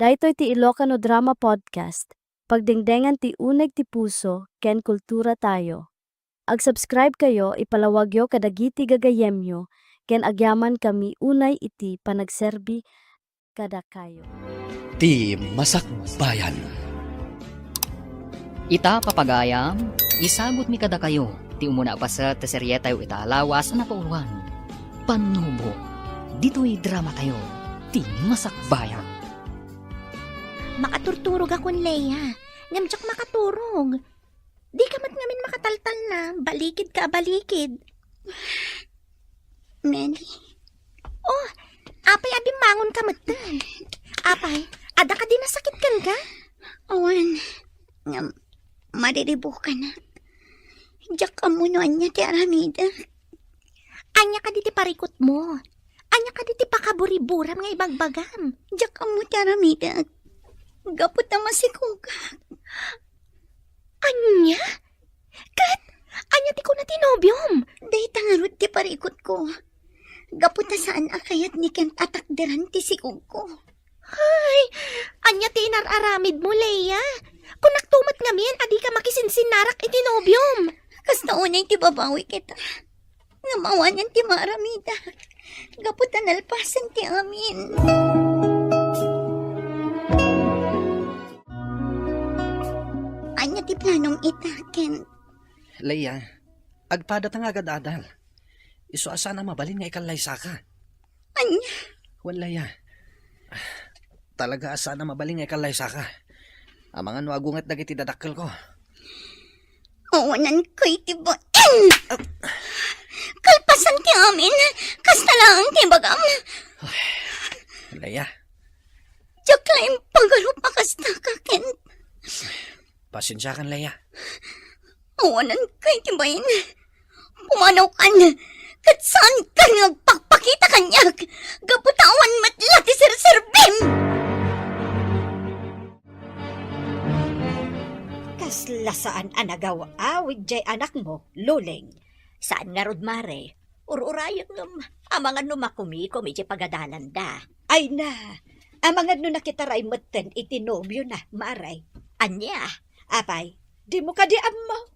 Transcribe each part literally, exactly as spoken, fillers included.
Daytoy ti Ilocano Drama Podcast, pagdengdengan ti uneg ti puso ken kultura tayo. Ag-subscribe kayo, ipalawagyo kadagiti gagayemyo, ken agyamankami unay iti panagserbi kadakayo. Ti Masakbayan. Ita, papagayam, isagutmi kadakayo ti umuna a paset ti serietayo ita a lawas a napauluan, Pannubo. Ditoy dramatayo, Ti Masakbayan. Makaturturogakon, Leia. Ngem diak makaturog. Dika met ngamin makataltalna, balikidka a balikid. Meli. Oh, apay a bimmangonka metten? Apay, adda kadi nasakit kenka? Awan, ngem mariribukanak. Diak ammo no ania ti aramidek. Ania kadi ti parikutmo? Ania kadi ti pakaburiburam nga ibagbagam? Diak ammo ti aramidek. Gapu ta masikogak. Ania? Ket ania ti kuna ti nobiom? Dayta ngarud ti parikutko. Gapu ta saan a kayat ni Kent a takderan ti sikogko. Ay, ania ti inar-aramidmo, Leia? Kunakto met ngamin a dika makisinsinnarak iti nobiom. Kasta unay ti babawi kita. Ngem awanen ti maaramidak. Gapu ta nalpasen ti amin. Ania ti planom ita, Kent? Leia, agpadata nga agadadal. Isu a saan a mabalin nga ikallaysaka. Ania? Wen, Leia. Talaga a saan a mabalin nga ikallaysaka. Amangan no agunget dagiti dadakkelko. Awanen kay ti bain! Kalpasan ti amin! Kasta laeng ti bagam! Leia. Diak laeng pagarup a kasta ka, Kent. Pasensiakan, Leia. Awanen kay ti bain. Pumanawkan, ket saankan nga agpakpakita kaniak, gapu ta awan met la ti serserbim! Kasla saan a nagaw-awid jay anakmo, Luleng. Saan ngarud, Mare. Ur-urayek ngem amangan no makumikom iti pagadalanda. Ay na, amangan no nakitaray metten iti nobiona, Mare. Ania? Apay, dimo kadi ammo?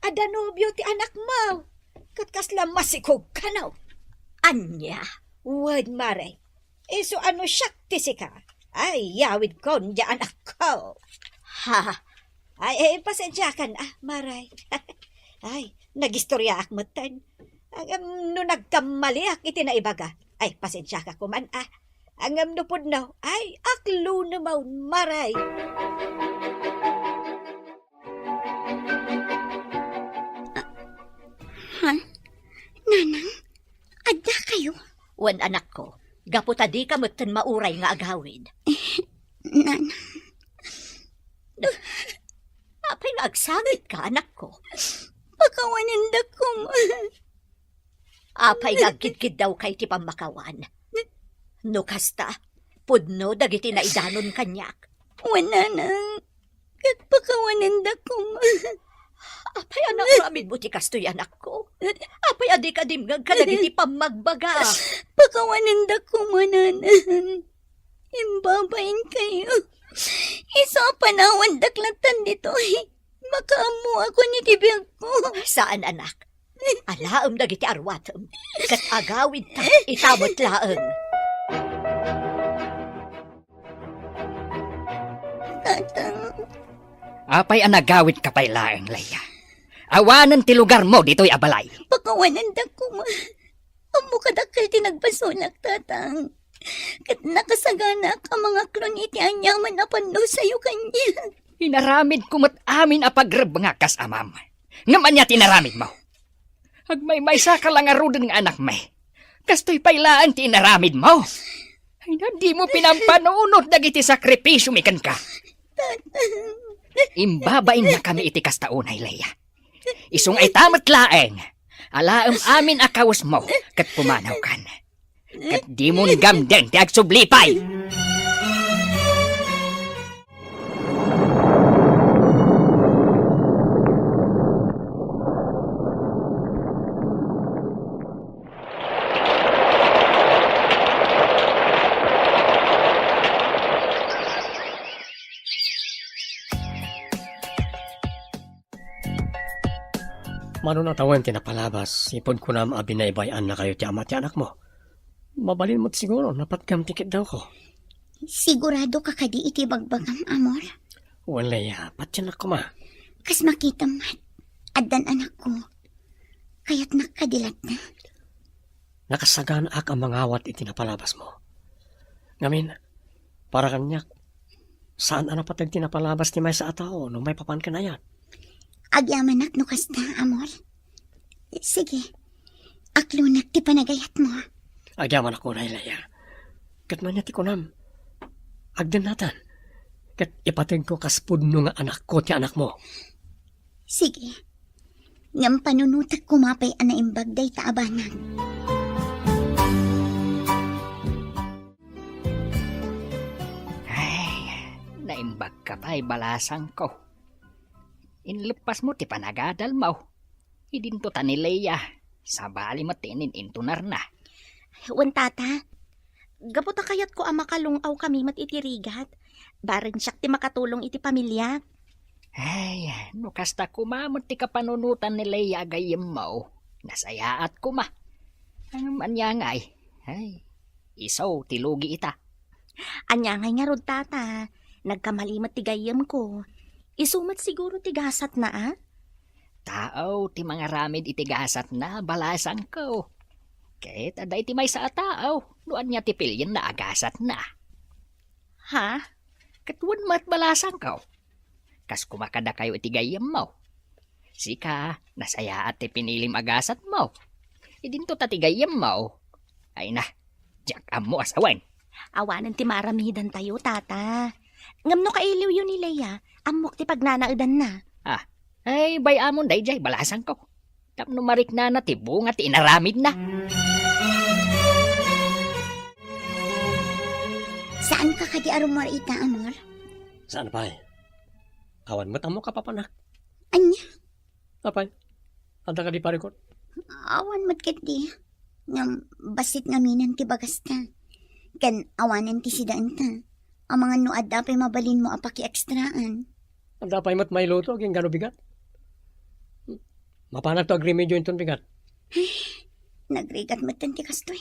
Adda nobio ti anakmo. Ket kasla masikog kano? Ania? Wen, Mare. Isu a no siak ti sika. Ay, yawidkon, diay anakko. Ha? Ay, eh, pasensiakan, ah, Mare. Ay, nagistoriaak metten. Ngem no nagkammaliak iti naibaga, ay, pasensiaka koman, ah. Ngem no pudno, ay, aklunemon, Mare. Ha? Nanang, adda kayo? Wen, anakko, gapu ta dika metten mauray nga agawid. Eh, Nanang. Apay nga agsagitka, anakko? Pakawanendak koma. Apay nga agkidkiddawka iti pammakawan? No kasta, pudno dagiti naidanon kaniak. Wen, Nanang, ket pakawanendak koma. Apay a naaramidmo ti kastoy, anakko? Apay a dika dimngeg kadagiti pammagbaga? Pakawanendak koma, Nanang. Imbabainkayo. Isu a panawandak latta ditoy, makaammoakon iti biagko. Saan, anak. Alaem dagiti aruatem, ket agawidta ita met laeng. Tatang. Apay a nagawidka pay laeng, Leia? Awanen ti lugarmo ditoy a balay. Pakawanendak koma. Ammo kadakkel ti nagbasolak, Tatang. Ket nakasaganak a mangaklon iti aniaman a pannusayo kaniak. Inaramidko met amin a pagrebbengak kas amam. Ngem ania ti inaramidmo? Agmaymaysaka la ngaruden nga anakmi. Kastoy pay laeng ti inaramidmo. Ay, na, dimo pinampanunot dagiti sakripisiomi kenka. Tatang. Imbabainnakami iti kasta unay, Leia. Isu nga ita met laeng, alaem amin a kawesmo ket pumanawkan. Ket dimon gamden ti agsubli pay. Mano natawen ti napalabas, ipud kunam a binaybay-annakayo ti ama ti anakmo. Mabalin met siguro, napatgam ti kiddawko. Sigurado ka kadi iti bagbagam, Amor? Wen, Leia, patiennak koma. Kas makitam met, addan anakko. Kayatnak kadi latta? Nakasaganaak a mangawat iti napalabasmo. Ngamin, para kaniak, saan a napateg ti napalabas ti maysa a tao no maipapan ken ayat. Agyamanak no kasta, Amor. Sige, aklonak ti panagayatmo. Agyamanak unay, Leia. Ket ania ti kunam, agdennatan, ket ipategko kas pudno nga anakko ti anakmo. Sige. Ngem panunotek koma pay a naimbag dayta a banag. Ay, naimbag ka pay, balasangko. Inleppasmo ti panagadalmo. Idinto ta ni Leia, sabali met ti inin-intunarna. Wen, Tata, gapu ta kayatko a makalung-awkami met iti rigat, bareng siak ti makatulong iti pamiliak. Ay, no kasta koma met ti kapanunotan ni Leia a gayyemmo, nasayaat koma. Ngem ania ngay? Ay, isu ti lugi ita. Ania ngay ngarud, Tata? Nagkamali met ti gayyemko. Isu met siguro ti gasatna, a? Tao ti mangaramid iti gasatna, balasangko. Ket adda iti maysa a tao, no ania ti pilienna a gasatna. Ha? Ket wen met, balasangko. Kas koma kadakayo iti gayyemmo. Sika, nasayaat ti pinilim a gasatmo. Idinto ta ti gayyemmo. Ay na, diak ammo a sawen. Awanen ti maaramidantayo, Tata. Ngem no kailiwyo ni Leia, ammok ti pagnanaedanna. Ah, ay, bay-amon daydiay, balasangko. Tapno mariknana ti bunga ti inaramidna. Saanka kadi a rummuar ita, Amor? Saan pay? Awan met ammok a papanak. Ania? Apay, adda kadi parikut? Awan met ketdi. Ngem bassit ngaminen ti bagasta. Ken awanen ti sidaenta. Amangan no adda pay mabalinmo a pakiekstraan. Adda pay met mailuto, agingga no bigat. Mapanakto agremedio inton bigat. Nagrigat metten ti kastoy.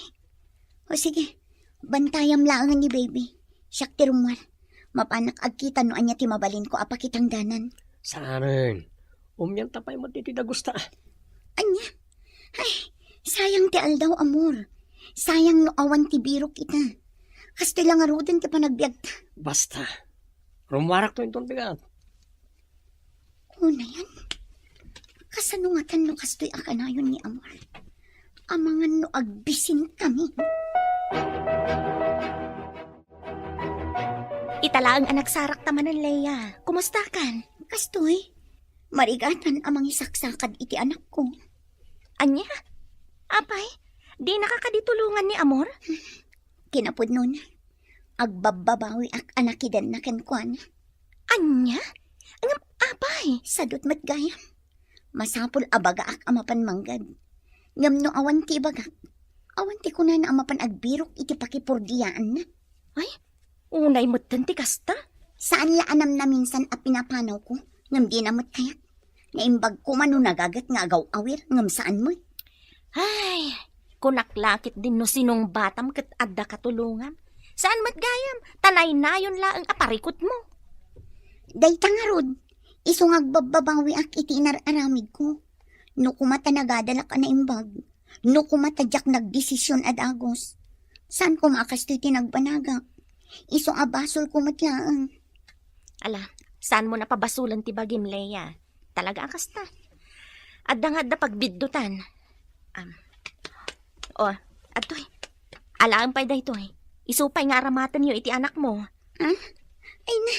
O sige, bantayam laengen ni baby. Siak ti rummuar. Mapanak agkita no ania ti mabalinko a pakitangdanan. Saanen. Umianta pay met iti dagusta. Ania? Ay, sayang ti aldaw, Amor. Sayang no awan ti birok ita. Kastoy la ngaruden ti panagbiagta. Basta. Rummuarakto inton bigat. Unayen, kasano ngatan no kastoy a kanayon ni Amor? Amangan no agbisinkami. Ita laeng a nagsarakta manen, Leia. Kumustakan? Kastoy, marigatan a mangisaksakad iti anakko. Ania? Apay, dinaka kadi tulongan ni Amor? Kinapudnona, agbabbabawiak a nakidenna kenkuana. Ania? Ngem apay? Sadut met gayam. Masapul a bagaak a mapan manggad. Ngem no awan ti ibagak, awan ti kunana a mapan agbirok iti pakipurdiyaanna. Ay, unay metten ti kasta. Saan la a namnaminsan a pinapanawko, ngem dina met kayat. Naimbag koma no nagaget nga agaw-awir, ngem saan met. Ay, kunak la ketdin no sinungbatam ket adda katulongam. Saan met gayam, ta naynayon laeng a parikutmo. Dayta ngarud, isu nga agbabbabawiak iti inar-aramidko. No koma ta nagadalak a naimbag, no koma ta diak nagdesision a dagus, saan koma a kastoy ti nagbanagak. Isu a basolko met laeng. Ala, saanmo napabasolen ti bagim, Leia. Talaga a kasta. Adda nga adda pagbiddutan. Am. O, adtoy. Alaem pay daytoy. Isu pay nga aramatenyo iti anakmo. Ha? Ay na,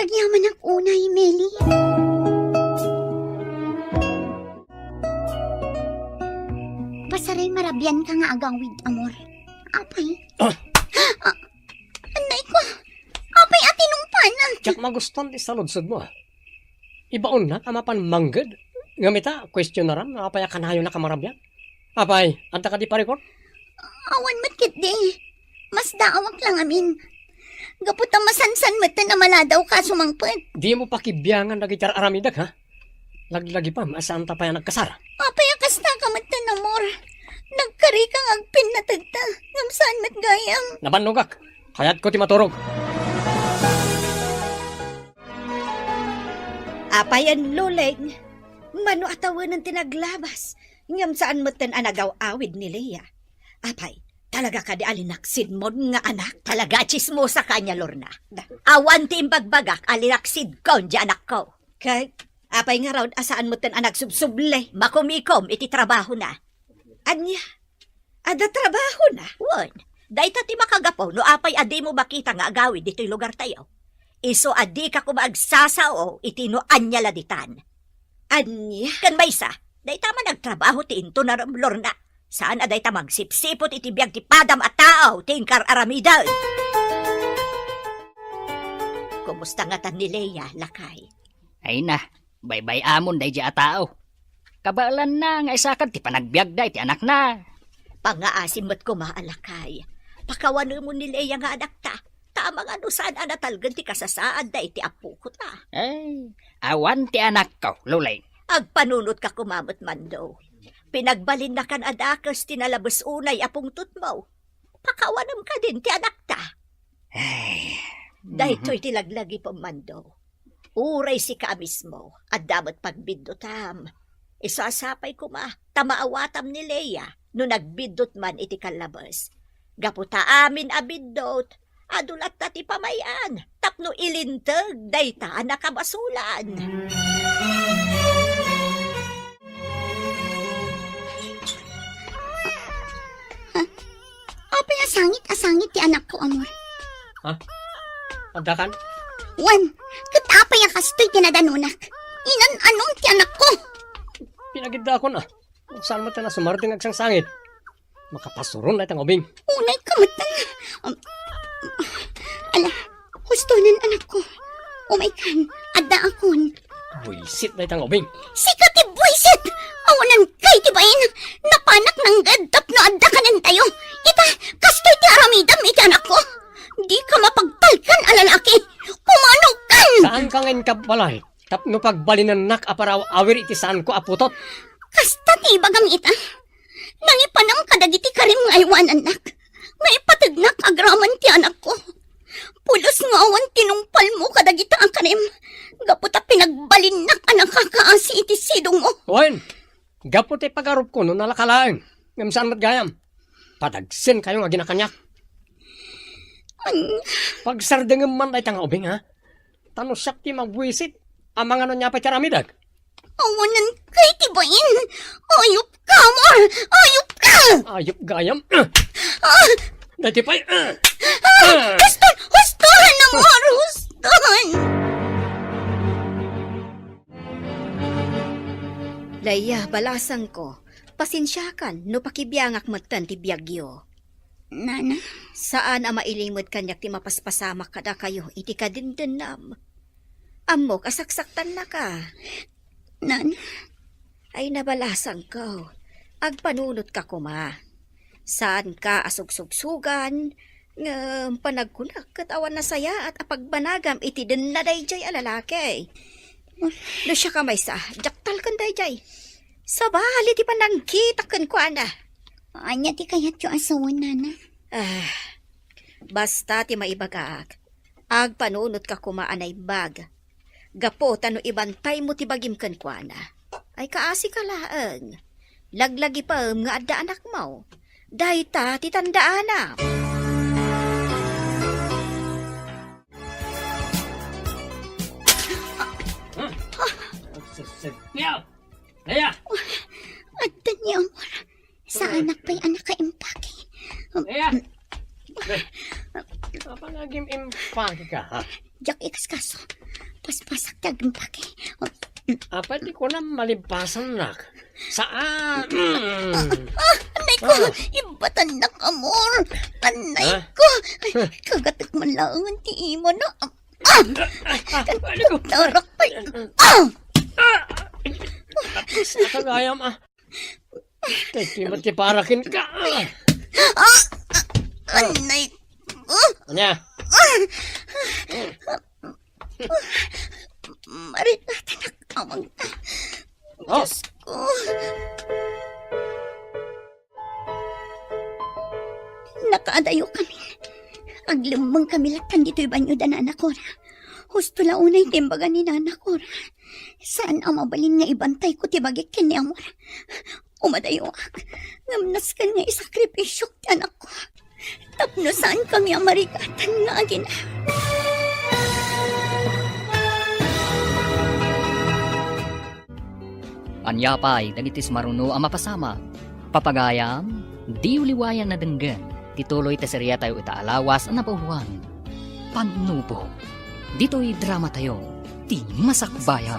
agyamanak unay, Meli. Pasaray marabianka nga agawid, Amor. Apay? Ah! Ah, anay ko. Apay a tinumpana? Diak magustuan ti saludsodmo, ah. Ibaonnak a mapan mangged. Ngem ita, kuestionaram no apay a kanayonak a marabian. Apay, adda kadi parikut? Awan met ketdi. Masdaawak la ngamin. Gapu ta masansan metten a maladawka a sumangpet. Dimo pakibiangan dagiti ar-aramidek, ha? Laglagipem a saanta pay a nagkasar. Apay a kasta ka met, amor? Nagkarika nga agpinnategta, ngem saan met gayam. Nabannogak. Kayatko ti maturog. Apay, Luleng, mano a tawenen ti naglabas, ngem saan metten a nagaw-awid ni Lea? Apay, talaga kadi a linaksidmon nga anak? Talaga a tsismosa ka ania, Lorna. Da. Awan ti imbagbagak a linaksidkon ti anakko. Ket apay ngarud a saan metten a nagsubsubli? Makumikom iti trabahona. Ania? Adda trabahona? Wen, dayta ti makagapu no apay a dimo makita nga agawid ditoy lugartayo. Isu a dika koma agsasao iti no ania la ditan. Ania? Ken maysa, dayta man agtrabaho ti inton a rumlorna. Saan a dayta magsipsiput iti biag ti padam a tao ti inkar-aramiden. Kumusta ngatan ni Lea, lakay? Ay na, baybay-amon daydiay a tao. Kabaelanna nga isakad ti panagbiagda iti anakna. Pangngaasim met koma a lakay. Pakawanemon ni Lea nga anakta, ta amangan no saan a natalgen ti kasasaadda iti apokota. Ay, awan ti anakko, Luleng. Agpanunotka koma met, Mando. Pinagbalinnakan a dakes ti nalabes unay a pungtotmo. Pakawanem kadin ti anakta. Ay. Daytoy ti laglagipem, Mando. Uray sika a mismo, adda met pagbiddutam. Isu a sapay koma, ta maawatam ni Lea no nagbiddut man iti kallabes. Gapu ta amin a biddut, adu latta ti pamay-an tapno ilinteg dayta a nakabasolan. Ha? Apay a sangit a sangit ti anakko, amor? Ha? Addakan? Wen, ket apay a kastoy ti nadanonak? Inan-anom ti anakko? Pinagiddaakon a. Saan met a sumardeng agsangsangit? Makapasuron dayta nga ubing. Unay ka met a. Um, ala, hustonen, anakko. Umaykan, addaakon. Buisit dayta nga ubing. Sika ti buisit! Awanan kay ti bain! Napanak nanggad tapno adda kanen tayo. Ita, kastoy ti aramidem iti anakko. Di ka mapagtalkan a lalaki. Kumano kan! Saan ka nga inkabbalay tapno pagbalinennak a paraw-awir iti saanko a putot? Kasta ti ibagam ita. Nangipanem kadagiti karim nga aywanannak, nga ipategnak agraman ti anakko. Pulos nga awan tinungpalmo kadagita a karim, gapu ta pinagbalinnak a nakakaasi iti sidongmo. Wen, gapu ti pagarupko no nalaka laeng, ngem saan met gayam. Padagsenkayo nga aginakaniak. Ania? Pagsardengem man dayta nga ubing, ha? Ta no siak ti mabuisit, amangan no ania pay ti aramidek? Awanan kay ti bain! Ayup ka, amor! Ayup ka! Ayup gayam! Ah! Daytoy pay! Ah! Ah! Huston! Huston, amor! Huston! Lea, balasangko, pasensiakan no pakibiangak metten ti biagyo. Nana? Saan a mailimed kaniak ti mapaspasamak kadakayo iti kadendennam. Ammok a saksaktannaka. Nana? Ay, nabalasangko. Agpanunotka koma. Saanka a sugsugsugan, ngem panagkunak ket awan nasayaat a pagbanagam iti denna daydiay a lalaki. No siak a maysa, diak talken daydiay. Sabali ti panangkitak kenkuana. Ania ti kayatyo a sawen, Nana? Ah, basta ti maibagak, agpanunotka koma a naimbag. Gapu ta no ibantaymo ti bagim kenkuana, ay kaasika laeng. Laglagipem nga adda anakmo. Dayta ti tandaanam. Sesepia! Lea! Adda ni amor. Saanak pay a nakaimpake. Lea! Apay nga agim-impake ka, ha? Diak ikaskaso. Paspasak ti agim-impake. Apay ti kunam malimpasannak? Saan? Mm. Ah, anay ko, ah. Ibatannak, amor. Anay ko. Ay, kagatek man laeng ti imana. Ah! Tarak pay. Ah! Tapos na kagayam, ah. Tay, ti mati para kenka. Ah! Anay ko. Ania? Marinatanak, amang. Diyos ko. Nakaadayo kami. Aglemmeng kami latan ditoy banyo da Nana Cora. Husto la unay ti imbaga ni Nana Cora. Saan a mabalin nga ibantayko ti bagik ken ni Amor. Umadayoak, ngem nasken nga isakripisyok ti anakko. Tapno saan kami a marigatan nga agina. Ania pay dagiti sumaruno a mapasamak? Papagayam, diyo liwayan a denggen ti tuloy ti seriatayo ita a lawas a napauluan, Pannubok. Ditoy dramatayo, Ti Masakbayan.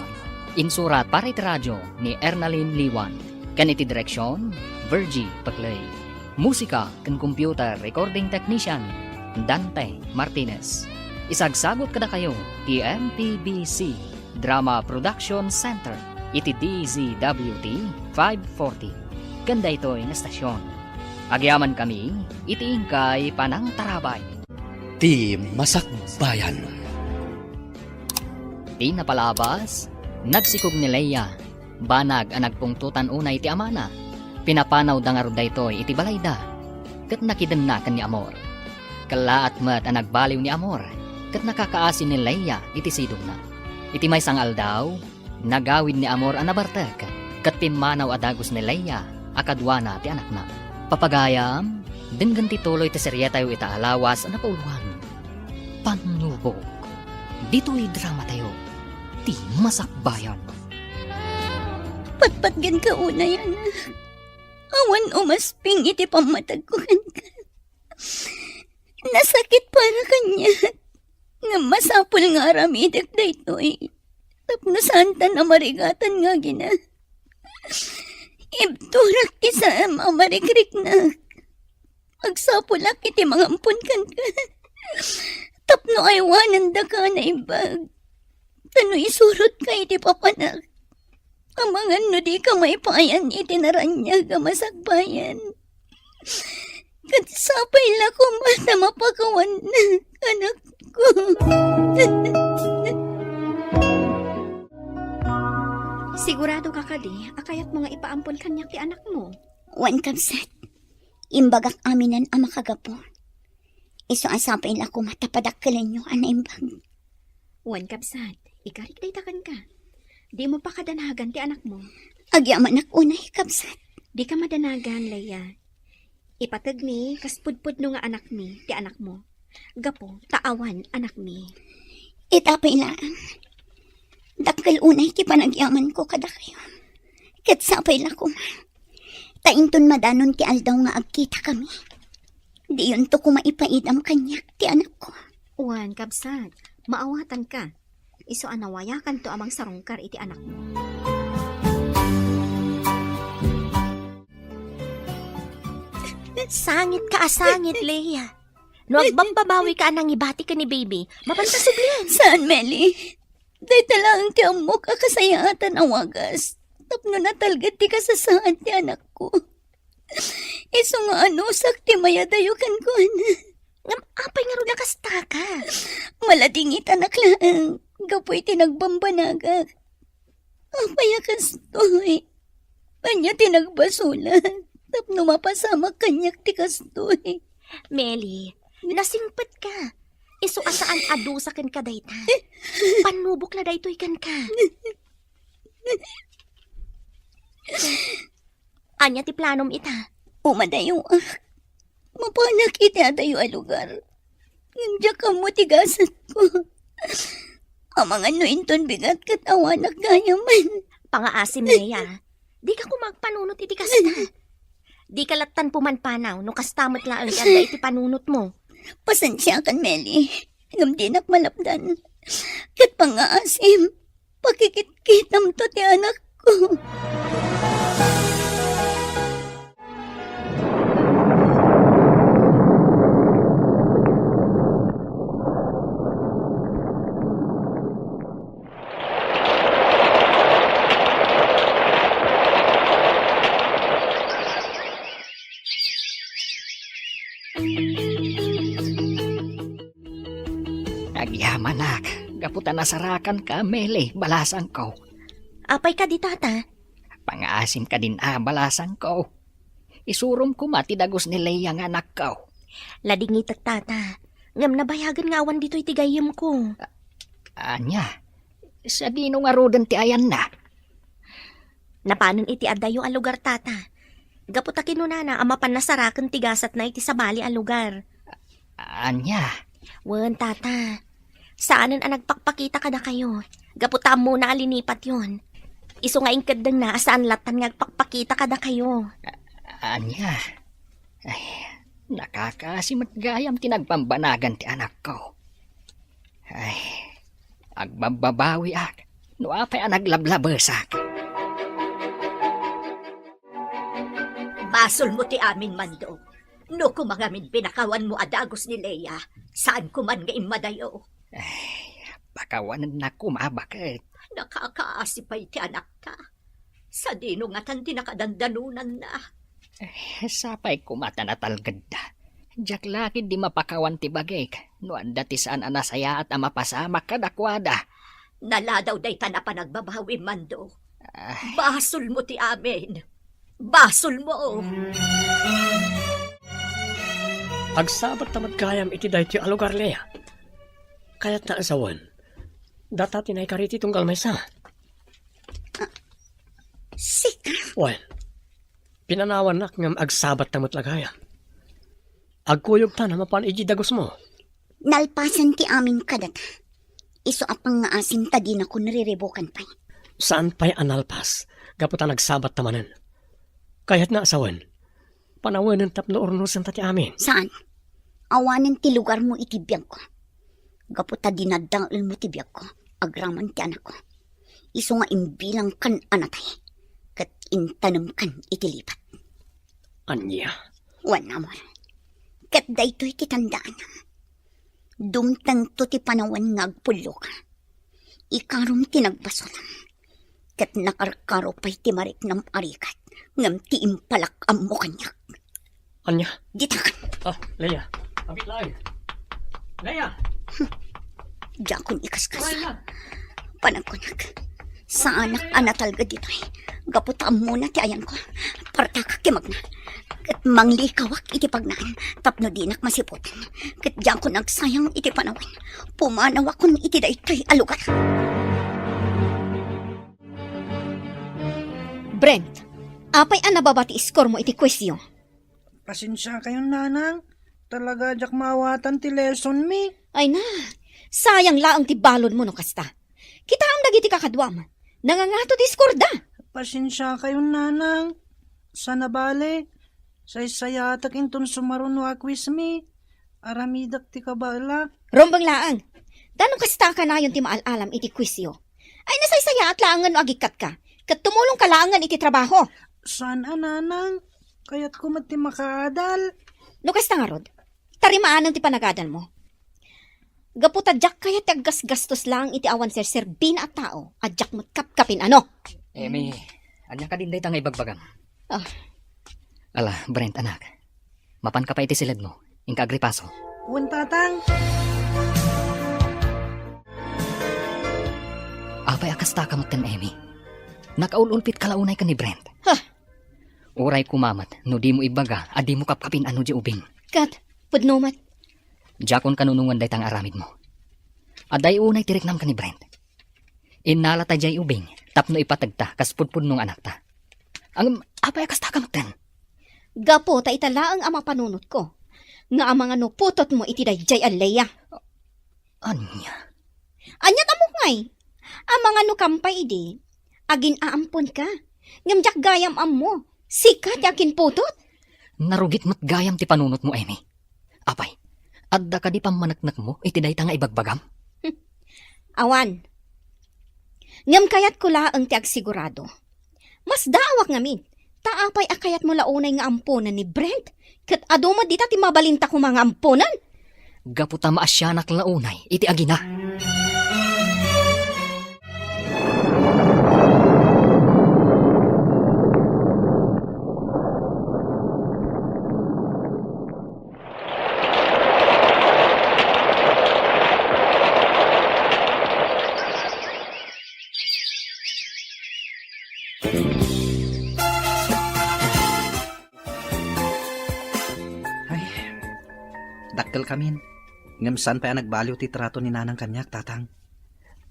Insurat para iti radio ni Ernalyn Liwan, ken iti direksion, Virgie Paclay. Musika ken computer recording technician, Dante Martinez. Isagsagut kadakayo ti M P B C Drama Production Center iti D Z W T five forty ken daytoy nga estasion. Agyamankami iti inkay panangtarabay. Ti Masakbayan. Ti napalabas, nagsikog ni Leia. Banag a nagpungtotan unay ti amana. Pinapanawda ngarud daytoy iti balayda, ket nakidenna ken ni Amor. Kellaat met a nagbaliw ni Amor, ket nakakaasi ni Leia iti sidongna. Iti maysa nga aldaw, nagawid ni Amor a nabartek, ket pimmanaw a dagus ni Leia a kaduana ti anakna. Papagayam, denggen ti tuloy ti seriatayo ita a lawas a napauluan, Pannubok. Ditoy dramatayo, Ti Masakbayan. Patpatgenka unay, anak. Awan umasping iti pammatagko kenka. Nasakit para kaniak. Ngem masapul nga aramidek daytoy tapno saantan a marigatan nga agina. Ibturak ti saem a marikriknak. Agsapulak iti mangampon kenka tapno aywanendaka a naimbag. Ta no isurotka iti papanak, amangan no dika maipayan iti naraniag a masakbayan. Ket sapay la koma ta mapakawannak, anakko. Sigurado ka kadi a kayatmo nga ipaampon kaniak ti anakmo? Wen, kabsat. Imbagak aminen a makagapu. Isu a sapay la koma ta padakkelenyo a naimbag. Wen, kabsat, ikarik dayta kenka. Dimo pakadanagan ti anakmo. Agyamanak unay, kabsat. Dika madanagan, Leia. Ipateg mi kas pudpudno nga anakmi ti anakmo. Gapu ta awan anakmi. Ita pay laeng. Dakkel unay ti panagyamanko kadakayo. Ket sapay la koma ta inton madanon ti aldaw nga agkitakami, diyonto koma ipaidam kaniak ti anakko. Wen, kabsat, maawatanka. Isu a nawayakanto a mangsarungkar iti anakmo. Sangit ka a sangit, Leia. No agbabbabawi ka a nangibati ken ni baby, mapanta sublian. Saan, Meli? Dayta laeng ti ammok a kasayaatan a wagas tapno natalged ti kasasaad ti anakko. Isu nga anusak ti mayadayo kenkuana. Ngem apay ngarud a kastaka? Maladingitanak laeng gapu iti nagbambanagak. Apay a kastoy? Ania ti nagbasolak tapno mapasamak kaniak ti kastoy? Meli, nasingpetka. Isu a saan a dusa kenka dayta. Pannubok la daytoy kenka. Ania ti planom ita? Umadayoak. Mapanak iti adayo a lugar. Ngem diak ammo ti gasatko. Amangan no inton bigat ket awanak gayamen. Pangaasim, Leia. Dika koma agpanunot iti kasta. Dika lattan pumanpanaw no kasta met laeng ti adda iti panunotmo. Pasensiakan, Meli. Ngem dinak malapdan. Ket pangaasim, pakikitkitamto ti anakko. Agyamanak, gapu ta nasarakanka, Meli, balasangko. Apay kadi, tata? Pangaasim kadin a balasangko. Isurom koma ti dagus ni Leia nga anakko. Ladingitek, tata. Ngem nabayagen nga awan ditoy ti gayyemko. Ania? Sadino ngaruden ti ayanna? Napanen iti adayo a lugar, tata. Gapu ta kinunana a mapan nasaraken ti gasatna iti sabali a lugar. Ania? Wen, tata. Saanen a nagpakpakita kadakayo. Gapu ta ammona a linipatyon. Isu nga inkeddengna a saan lattan nga agpakpakita kadakayo. Ania? Ay, nakakaasi met gayam ti nagpambanagan ti anakko. Ay, agbabbabawiak no apay a naglablabesak. Basolmo ti amin, Mando. No koma ngamin pinakawanmo a dagus ni Leia, saanko man nga immadayo. Ay, pakawanennak koma, baket. Nakakaasi pay ti anakta. Sadino ngatan ti nakadandanonanna? Eh, sapay koma ta natalgedda. Diak la ketdi mapakawan ti bagik no adda ti saan a nasayaat a mapasamak kadakuada. Naladaw dayta a panagbabawim, Mando. Ah. Basolmo ti amin. Basolmo. Agsabatta met gayam iti daytoy a lugar, Leia. Kayatna a sawen, data ti naikari ti tunggal maysa. Sika? Wen, pinanawannak ngem agsabatta met la gayam. Agkuyogtan a mapan idiay dagusmo. Nalpasen ti amin kadata. Isu a pangngaasim ta dinakon riribukan pay. Saan pay a nalpas, gapu ta nagsabatta manen. Kayatna a sawen, panawenen tapno urnosenta ti amin. Saan? Awanen ti lugarmo iti biagko. Gapu ta dinadaelmo ti biagko, agraman ti anakko. Isu nga imbilangkan a natay, ket intanemkan iti lipat. Ania? Wen, amor. Ket daytoy ti tandaanam. Dumtengto ti panawen nga agpulloka. Ikarom ti nagbasolem. Ket nakarkaro pay ti mariknam a rigat, ngem ti impalak ammo kaniak. Ania? Ditakan. Ah, Leia. Apit laeng. Leia! Diakon ikaskas. Leia! Panagkunak. Saanak a natalged ditoy. Gapu ta ammona ti ayanko. Partakak ti magna. Ket manglikawak iti pagnaan tapno dinak masiputan. Ket diakon agsayang iti panawen. Pumanawakon iti daytoy a lugar. Brent, apay a nababa ti score mo iti quizyo? Pasensiakayon, nanang. Talaga diak maawatan ti lesson mi. Ay na, sayang laeng ti balon mo no kasta. Kitaem dagiti kakaduam. Nangangato ti score da. Pasensiakayon, nanang. Sana bale, saysayaatek inton sumaruno a quiz mi. Aramidek ti kabaelak. Rumbeng laeng. Ta no kasta kanayon ti maal-alam iti quizyo, ay nasaysayaat laengen no agikkatka, ket tumulongka laengen iti trabaho. Saan a, nanang. Kayatko met ti makaadal. No kasta ngarud, tarimaanen ti panagadalmo. Gapu ta diak kayat ti aggasgastos laeng iti awan serserbina a tao a diak met kapkapin-ano. Emi, ania kadin dayta nga ibagbagam? Ah. Ala, Brent, anak. Mapanka pay iti siledmo. Inka agripaso. Wen, tatang. Apay a kastaka metten, Emi? Nakaul-ulpitka la unay ken ni Brent. Ha? Uray koma met no dimo ibaga a dimo kapkapin-ano diay ubing. Ket, pudno met. Diakon kanunongen dayta nga aramidmo. Adda unay ti riknam ken ni Brent. Innalata diay ubing tapno ipategta kas pudpudno nga anakta. Ngem, apay a kastaka metten? Gapu ta ita laeng a mapanunotko nga amangan no putotmo iti daydiay a Leia. Ania? Ania ti ammok ngay? Amangan no kampay idi, agin-aamponka. Ngem diak gayam ammo, sika ti akinputot. Narugit met gayam ti panunotmo, Emi. Apay, adda kadi pammaneknekmo iti dayta nga ibagbagam? Awan. Ngem kayatko laeng ti agsigurado. Masdaawak ngamin, ta apay a kayatmo la unay nga amponen ni Brent? Ket adu met dita ti mabalinta koma nga amponen? Gapu ta maasianak la unay iti agina. Dakkelkamin. Ngem saan pay a nagbaliw ti trato ni Nanang kaniak, Tatang.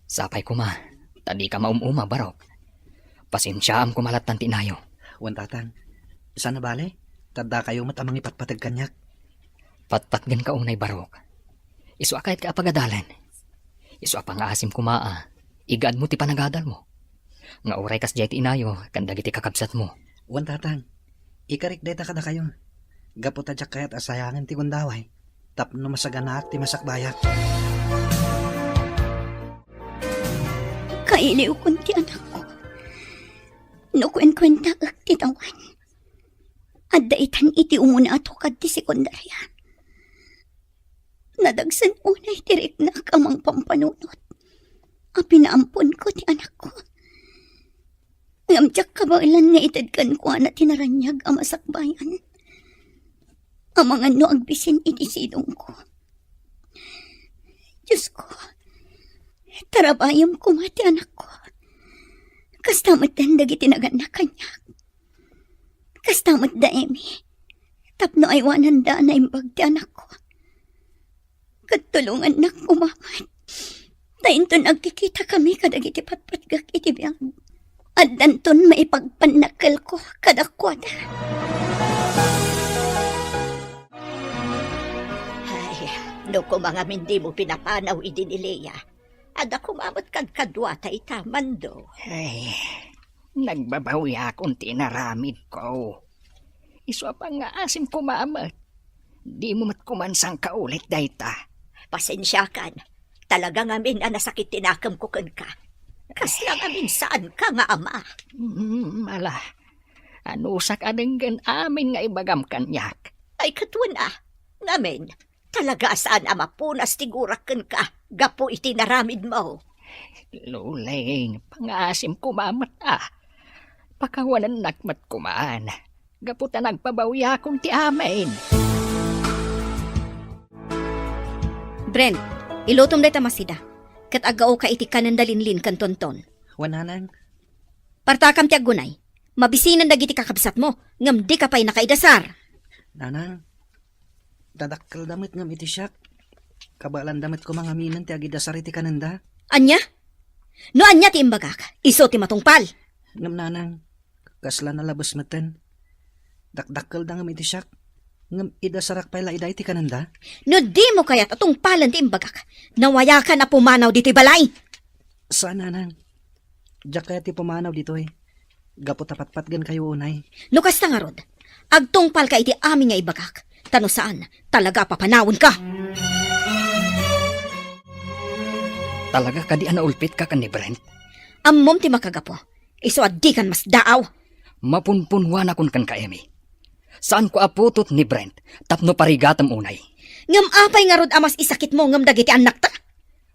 Sapay koma, ta dika maum-uma, Barok. Pasensiaam koma lattan ti inayo. Wen, Tatang. Saan a bale, ta dakayo met a mangipatpateg kaniak. Patpatgenka unay, Barok. Isu a kayatka a pagadalen. Isu a pangaasim koma a igaadmo ti panagadalmo. Nga uray kasdiay ti inayo ken dagiti kakabsatmo. Wen, Tatang, ikarik dayta kadakayo. Gapu ta diak kayat a sayangen ti gundaway tapno masaganaak ti masakbayak. Kailiwkon ti anakko. No kuenkuentaek ti tawen, adda itan iti umuna a tukad ti sekundaria. Nadagsen unay ti riknak a mangpampanunot a pinaamponko ti anakko. Ngem diak kabaelan nga ited kenkuana ti naraniag a masakbayan. Amangan no agbisin iti sidongko. Diosko, tarabayem koma ti anakko. Kasta met dagiti nagannak kaniak. Kasta met da Emmy, tapno aywananda a naimbag ti anakko. Ket tulongannak koma met. Ta inton agkikitakami kadagiti patpatgek iti biag, addanton maipagpannakkelko kadakuada. Ay, no koma ngamin dimo pinapanaw idi ni Lea, adda koma met kadkaduata ita, Mando. Ay, nagbabawiakon ti inaramidko. Isu a pangngaasim koma met. Dimo met koman sangkaulit dayta. Pasensiakan. Talaga ngamin a nasakit ti nakemko kenka. Kasla ngamin saanka nga ama. Mm, ala. Anusak a denggen amin nga ibagam kaniak. Ay, ket wen a. Ngamin, talaga a saan a mapunas ti gurak kenka gapu iti naramidmo. Luleng, pangaasim koma met a. Pakawanennak met koman. Gapu ta nagpabawiakon ti amin. Brent, ilutom dayta masida, ket aggaoka iti kanenda Linlin ken Tonton. Wen, Nanang. Partakam ti aggunay. Mabisinen dagiti kakabsatmo, ngem dika pay nakaidasar. Nanang, dadakkelda met ngem iti siak. Kabaelanda met koma ngaminen ti agidasar iti kanenda. Ania? No ania ti imbagak, isu ti matungpal. Ngem, Nanang, kasla nalabes meten. Dakdakkelda ngem iti siak, ngem idasarak pay la ida iti kanenda. No dimo kayat a tungpalen ti imbagak, nawayakan a pumanaw ditoy balay. Saan, Nanang. Diak kayat ti pumanaw ditoy. Gapu ta patpatgenkayo unay. No kasta ngarud, agtungpalka iti amin nga ibagak, ta no saan, talaga a papanawenka. Talaga kadi a naulpitka ken ni Brent? Ammom ti makagapu. Isu a dikan masdaaw. Mapunpunwanakon kenka, Emmy. Saanko a putot ni Brent tapno parigatem unay. Ngem apay ngarud a mas isakitmo ngem dagiti annakta?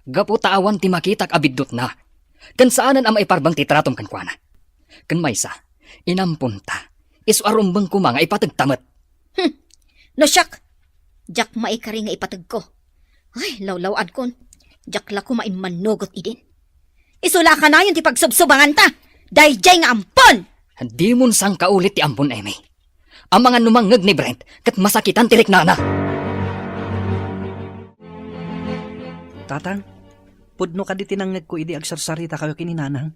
Gapu ta awan ti makitak a biddutna. Ken saanen a maiparbeng ti tratom kenkuana. Ken maysa, inamponta. Isu a rumbeng koma nga ipategta met. Hmm. No siak, diak maikari nga ipategko. Ay, lawlaw-adkon. Diak la koma immannugot idin. Isu la a kanayon ti pagsubsubanganta. Daydiay nga ampon! Dimon sangkaulit ti ampon, Emmy. Amangan no mangngeg ni Brent ket masakitan ti riknana. Tatang, pudno kadi ti nangngegko idi agsarsaritakayo ken ni Nanang?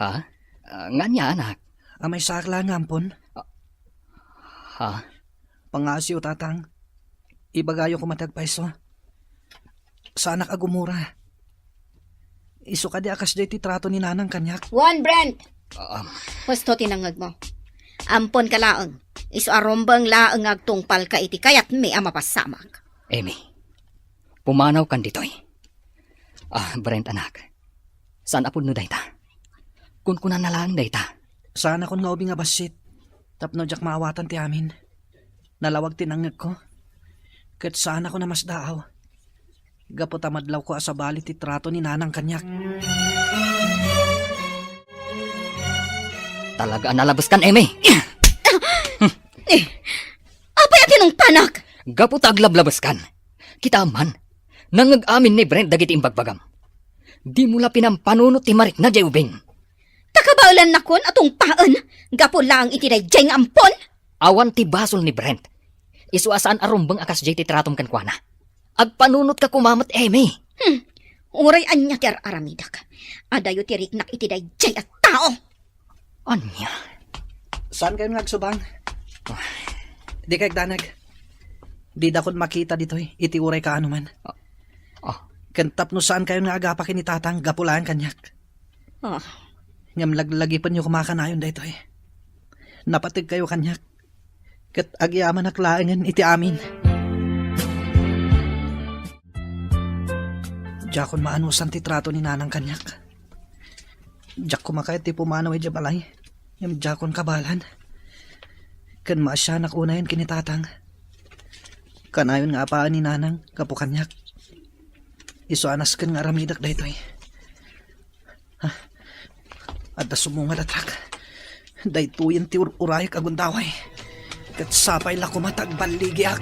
Ha? Ah, ngania, anak? A maysaak la nga ampon. Ah, ha? Pangaasiyo, Tatang. Ibagayo koma ti agpayso. Saanak a gumura. Isu kadi a kasdiay ti trato ni Nanang kaniak? Wen, Brent! Um. Husto ti nangngegmo. Amponka laeng. Isu a rumbeng laeng nga agtungpalka iti kayatmi a mapasamak. Emmy, pumanawkan ditoy. Ah, Brent, anak. Saan a pudno dayta? Kunkunana laeng dayta. Saanakon nga ubing a bassit tapno diak maawatan ti amin. Nalawag ti nangngegko. Ket saanakon a masdaaw. Gapu ta madlawko a sabali ti trato ni Nanang kaniak. Talaga a nalabeskan, Emmy! Eh, apay a tinungpanak? Gapu ta aglablabeskan. Kita man, nangngeg amin ni Brent dagiti imbagbagam. Dimo la pinampanunot ti marikna diay ubing. Ta kabaelannakon a tungpaen gapu laeng iti daydiay nga ampon? Awan ti basol ni Brent. Isu a saan a rumbeng a kasdiay ti tratom kenkuana. Agpanunotka koma met, Emi. Hmm. Uray ania ti ar-aramidek, adayo ti riknak iti daydiay a tao. Ania? Saankayon nga agsubang? Ah. Dika agdanag. Didakon makita ditoy iti uray kaano man. Ah. Ah. Ken tapno saankayon nga agapa ken ni Tatang gapu laeng kaniak. Ah. Ngem laglagipenyo koma kanayon daytoy. Napategkayo kaniak, ket agyamanak laengen iti amin. Diakon maanusan ti trato ni Nanang kaniak. Diak koma kayat ti pumanaw idiay balay, ngem diakon kabaelan. Ken maasianak unayen ken ni Tatang. Kanayon nga apaen ni Nanang gapu kaniak. Isu a nasken nga aramidek daytoy. Ah, adda sumungad a truck. Daytoyen ti ur-urayek a gundaway. Ket sapay la koma ta agballigiak.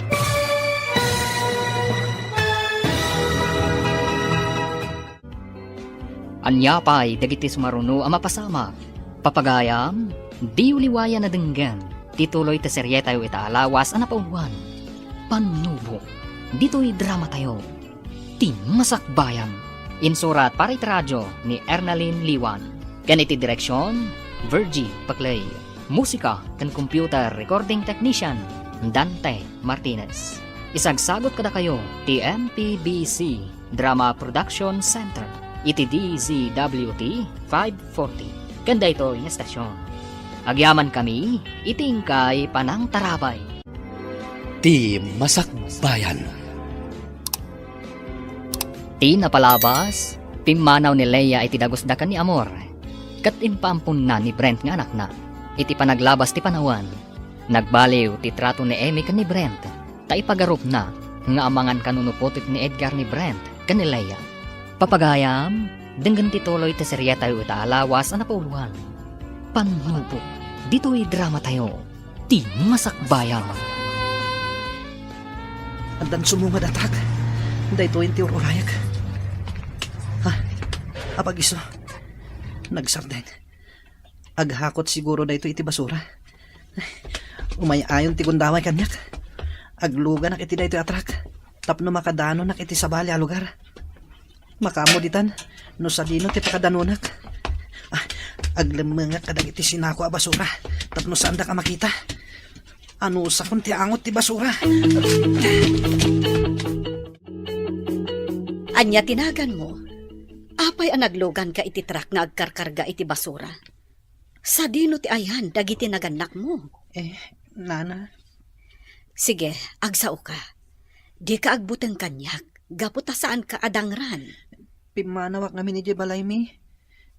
Ania pay dagiti sumaruno a mapasamak? Papagayam, diyo liwayan a denggen ti tuloy ti serietayo ita a lawas a napauluan, Pannubo, ditoy dramatayo, Ti Masakbayan. Insurat para iti radio ni Ernalyn Liwan. Ken iti direksion, Virgie Paclay. Musika ken computer recording technician, Dante Martinez. Isagsagut kadakayo ti M P B C Drama Production Center iti D Z W T five forty. Ken daytoy nga estasyon, agyamankami iti inkay panangtarabay. Ti Masakbayan. Ti napalabas, pimmanaw ni Leia iti dagusda ken ni Amor, ket impaamponna ni Brent nga anakna. Iti panaglabas ti panawen, nagbaliw ti trato ni Amy ken ni Brent, ta ipagarupna nga amangan kano no putik ni Edgar ni Brent ken ni Leia. Papagayam, denggen ti tuloy ti serietayo ita a lawas a napauluan, Pannubo, ditoy dramatayo, Ti Masakbayan. Addan sumungad a truck. Daytoyen ti ur-urayek. Ha? Apag-isu. Nagsardeng. Aghakot siguro daytoy iti basura. Umay-ayon ti gundaway kaniak. Agluganak iti daytoy a truck tapno makadanonak iti sabali a lugar. Makaammo ditan no sadino ti pakadanonak. Ah, aglemmengak kadagiti sinako a basura tapno saandak a makita. Anusakon ti angot ti basura. Ania ti naganmo? Apay a nagluganka iti truck nga agkarkarga iti basura? Sadino ti ayan dagiti nagannakmo? Eh, nana. Sige, agsaoka. Dika agbuteng kaniak, gapu ta saanka a dangran. Pimmanawak ngamin idiay balaymi.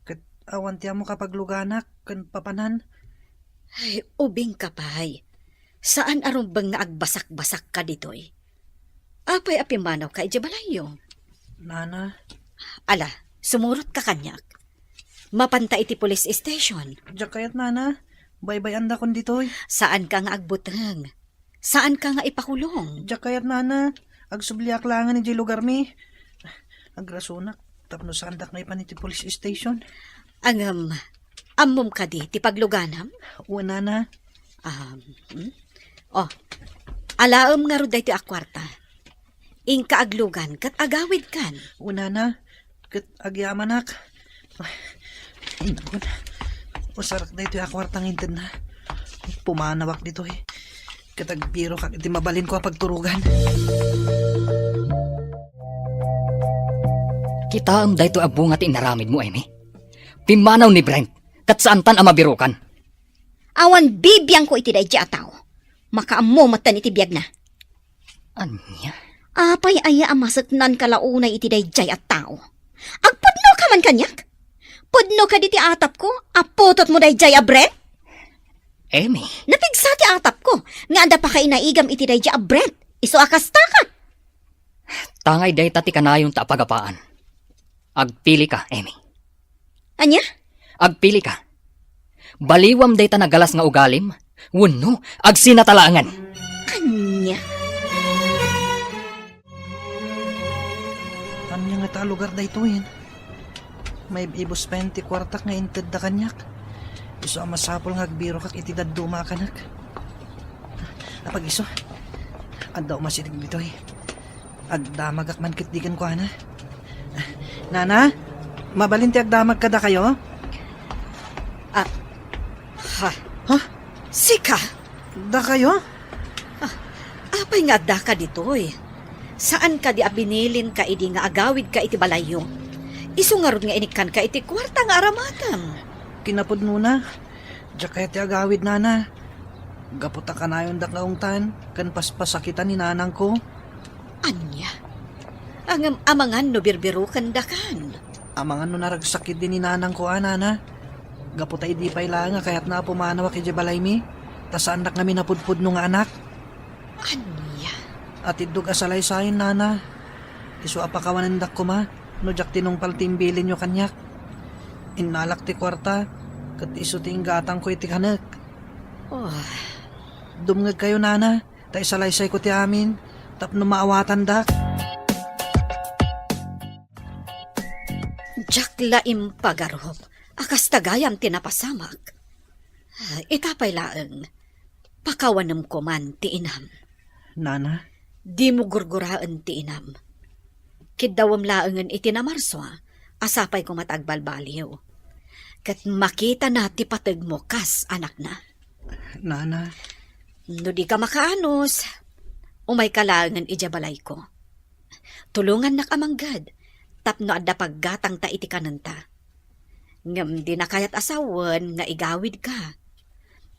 Ket awan ti ammok a pagluganak ken papanan. Ay, ubingka pay. Saan a rumbeng nga agbasakbasakka ditoy. Apay a pimmanawka idiay balayyo? Nana. Ala, sumurotka kaniak. Mapanta iti police station. Diak kayat, nana. Baybay-andakon ditoy. Saanka nga agbuteng. Saanka nga ipakulong. Diak kayat, nana. Agsubliak laengen idiay lugarmi. Agrasonak tapno saandak maipan iti police station. Ngem, ammom kadi ti pagluganam? Wen, nana. Um, hmm? Oh, alaem ngarud daytoy a kuarta. Inka aglugan ket agawidkan. Wen, nana, ket agyamanak. Ay, inakon. Usarak daytoy a kuarta nga intedna. Pumanawak ditoy. Ket agbirokak iti mabalinko a pagturogan. Kitaem daytoy a bunga ti inaramidmo, Amy. Pimmanaw ni Brent, ket saantan a mabirokan. Awan bibiangko iti daydiay a tao. Makaammo metten iti biagna. Ania? Apay aya a maseknanka la unay iti daydiay a tao? Agpudnoka man kaniak? Pudno kadi ti atapko a putotmo daydiay a Brent? Amy. Napigsa ti atapko nga adda pakainaigam iti daydiay a Brent. Isu a kastaka. Tangay dayta ti kanayonta a pagapaan. Agpilika, Amy. Ania? Agpilika. Baliwam dayta nagalas nga ugalim, wenno agsinata laengen. Ania? Ania ngata a lugar daytoyen? Maib-ibus payen ti kuartak nga intedda kaniak. Isu a masapul nga agbirokak iti dadduma a kanek. Apag-isu, Adda umasideg ditoy. Agdamagak man ketdi kenkuana. Nana, mabalin ti agdamag kadakayo? Ah, ha? Ha? Sika? Dakayo? Ah, apay nga addaka ditoy? Saan kadi a binilinka idi nga agawidka iti balayyo? Isu ngarud nga inikkanka iti kuarta nga aramatem. Kinapudnona, diak kayat ti agawid, Nana. Gapu ta kanayondak nga ungtan ken paspasakitan ni nanangko. Ania? Ngem amangan no birbirukendakan? Amangan no naragsak ketdi ni nanangko a, Nana. Gapu ta idi pay laeng a kayatna a pumanawak idiay balaymi, ta saannak ngamin a pudpudno nga anak. Ania? Atiddog a salaysayen, Nana. Isu a pakawanendak koma no diak tinungpal ti imbilinyo kaniak. Innalak ti kuarta, ket isu ti inggatangko iti kanek. Oh. Dumngegkayo, Nana, ta isalaysayko ti amin tapno maawatandak. Diak la impagarup a kasta gayam ti napasamak. Ita pay laeng, pakawanem koman ti inam. Nana? Dimo gurguraen ti inam. Kiddawem laengen iti Namarsua, a sapay koma ta agbalbaliw. Ket makitana ti pategmo kas anakna. Nana? No dika makaanus, umayka laengen idiay balayko. Tulongannak a mangged tapno adda paggatangta iti kanenta. Ngem dina kayat a sawen nga igawidka.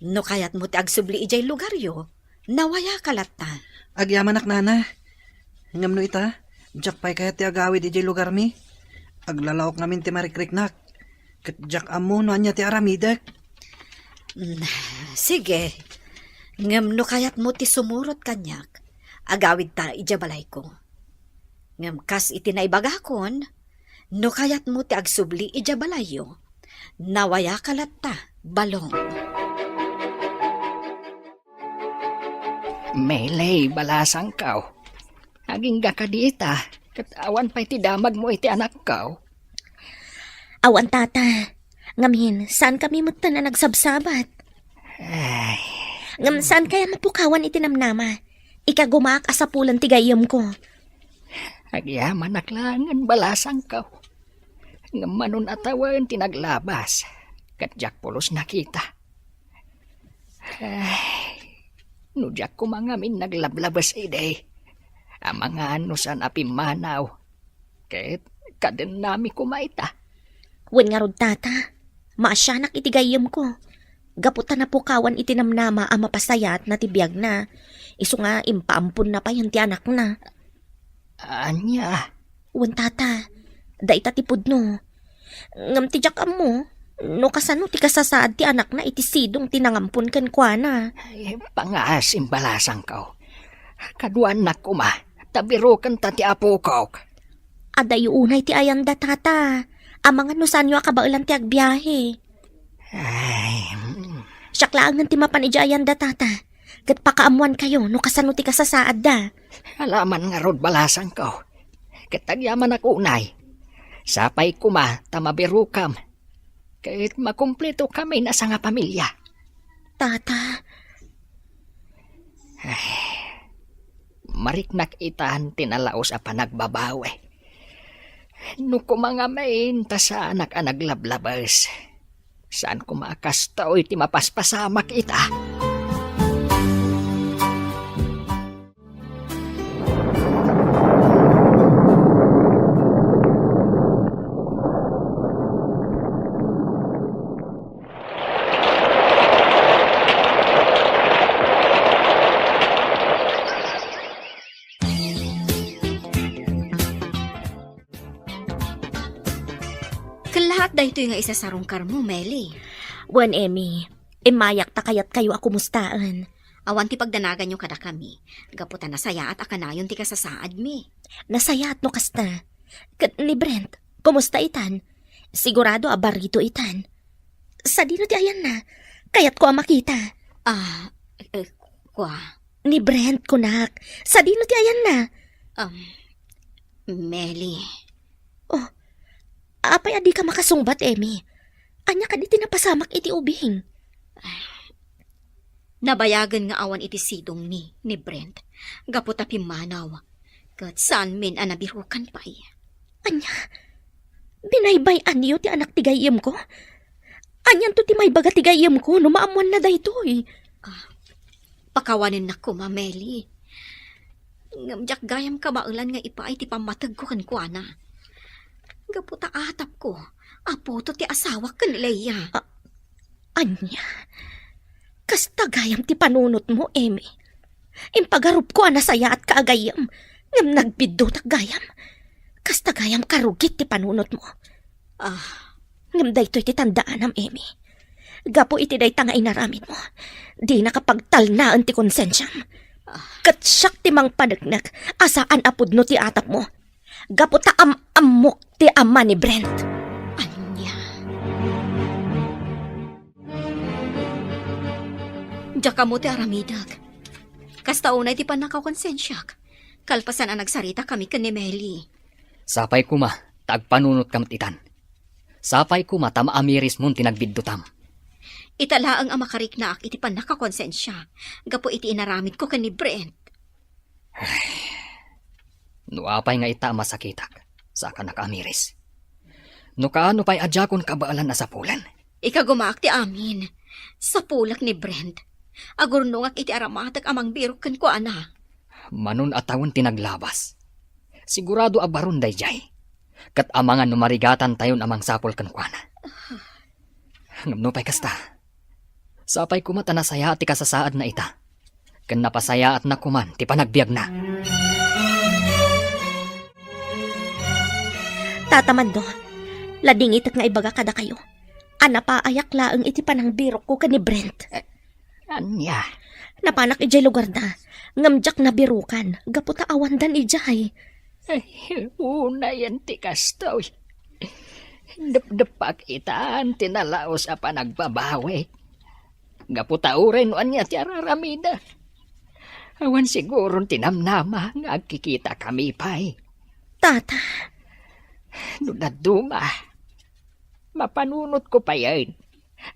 No kayatmo ti agsubli idiay lugaryo, nawayaka latta. Agyamanak, Nana. Ngem no ita, diak pay kayat ti agawid idiay lugarmi. Aglalaok ngamin ti marikriknak. Ket diak ammo no ania ti aramidek. Mm, sige. Ngem no kayatmo ti sumurot kaniak, agawidta idiay balayko. Ngem kas iti naibagakon, no kayatmo ti agsubli idiay balayyo, nawayaka latta, Balong. Meli, balasangko. Agingga kadi ita, ket awan pay ti damagmo iti anakko. Awan, Tata. Ngamin, saankami metten a nagsabsabat. Ay. Ngem saan kaya mapukawan iti namnama? Ikagumaak a sapulen ti gayyemko. Agyamanak laengen, balasangko. Ngem manon a tawen ti naglabas, ket diak pulos nakita. Ay, no diak koma ngamin naglablabes idi, amangan no saan a pimmanaw, ket kadennami koma ita. Wen ngarud, Tata, maasianak iti gayyemko. Gapu ta napukawan iti namnama a mapasayaatna ti biagna, isu nga impaamponna payen ti anakna. Ania? Wen, Tata, dayta ti pudno. Ngem ti diak ammo, no kasano ti kasasaad ti anakna iti sidong ti nangampon kenkuana. Ay, pangaasim, balasangko. Kaduanak koma, ta birukenta ti apokok. Adayo unay ti ayanda, Tata. Amangan no saanyo a kabaelan ti agbiahe. Ay, mm. Siak laengen ti mapan idiay ayanda, Tata. Ket pakaammoankayo no kasano ti kasasaadda. Alaman ngarud, balasangko. Ket agyamanak unay. Sapay koma ta mabirukam. Ket makumpletokami a sangapamilya. Tata. Ay, mariknak itan ti nalaus a panagbabawi. No koma ngamin ta saanak a naglablabes, saan koma a kastoy ti mapaspasamak ita. Kellaat daytoy nga isasarungkarmo, Meli. Wen, Emmy. Immayak ta kayatkayo a kumustaen. Awan ti pagdanaganyo kadakami, gapu ta nasayaat a kanayon ti kasasaadmi. Nasayaat no kasta. Ket ni Brent, kumusta itan? Sigurado a barito itan. Sadino ti ayanna? Kayatko a makita. Ah, eh, kua. Ni Brent, kunak. Sadino ti ayanna? Um, Meli. Oh, apay a dika makasungbat, Emmy? Ania kadi ti napasamak iti ubing? Nabayagen nga awan iti sidongmi ni Brent gapu ta pimmanaw, ket saanmin a nabirukan pay. Ania? Binaybay-anyo ti anak ti gayyemko? Anianto ti maibaga ti gayyemko no maammoanna daytoy? Ah, pakawanennak koma, Meli. Ngem diak gayam kabaelan nga ipaay ti pammategko kenkuana. Gapu ta atapko a puto ti asawak ken ni Leia. Ah, ania? Kasta gayam ti panunotmo, Emi? Impagarupko a nasayaatka a gayyem, ngem nagbiddutak gayam. Kasta gayam karugit ti panunotmo. Ah. Ngem daytoy ti tandaanam, Emi. Gapu iti dayta nga inaramidmo, dinaka pagtalnaen ti konsensiam. Ah. Ket siak ti mangpaneknek a saan a pudno ti atapmo. Gapu ta am-ammok ti ama ni Brent. Ania? Diak ammo ti aramidek. Kasta unay ti pannakakonsensiak, kalpasan a nagsaritakami ken ni Meli. Sapay koma ta agpanunot ka met itan. Sapay koma ta maamirismon ti nagbiddutam. Ita laeng a makariknaak iti pannakakonsensia gapu iti inaramidko ken ni Brent. Ay, no apay nga ita a masakitak, saanak a amiris. No kaano pay a diakon kabaelan a sapulen? Ikagumaak ti amin. Sapulek ni Brent. Agurnongak iti aramatek a mangbirok kenkuana. Manon a tawen ti naglabas. Sigurado a baron daydiay. Ket amangan no marigatantayon a mangsapul kenkuana. Ngem nupay kasta, sapay koma ta nasayaat ti kasasaadna ita, ken napasayaatna koman ti panagbiagna. Tata Mando, ladingitek nga ibaga kadakayo a napaayak laeng iti panangbirokko ken ni Brent. Eh, ania? Napanak idiay lugarda, ngem diak nabirukan gapu ta awandan idiay. Ay, unayen ti kastoy. Depdeppak itan ti nalaus a panagbabawi. Gapu ta uray no ania ti araramida. Awan siguron ti namnama nga agkikitakami pay. Tata. No dadduma, mapanunotko payen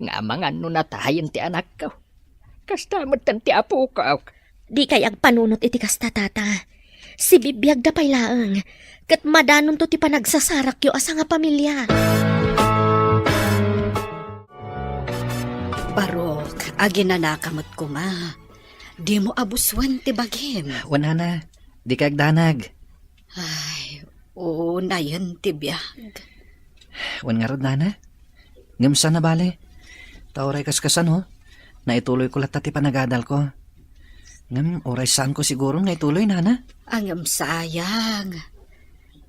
nga amangan no natayen ti anakko. Kasta metten ti apokok. Dikay agpanunot iti kasta, Tata. Sibibiagda pay laeng, ket madanonto ti panagsasarakyo a sangapamilia. Barok, aginanaka met koma. Dimo abusuen ti bagim. Wen, Nana, dikay agdanag. Ay, unayen ti biag. Wen ngarud, Nana. Ngem saan a bale. Ta uray kaskasano, naituloyko latta ti panagadalko. Ngem uray saanko siguron nga ituloy, Nana. Ngem sayang.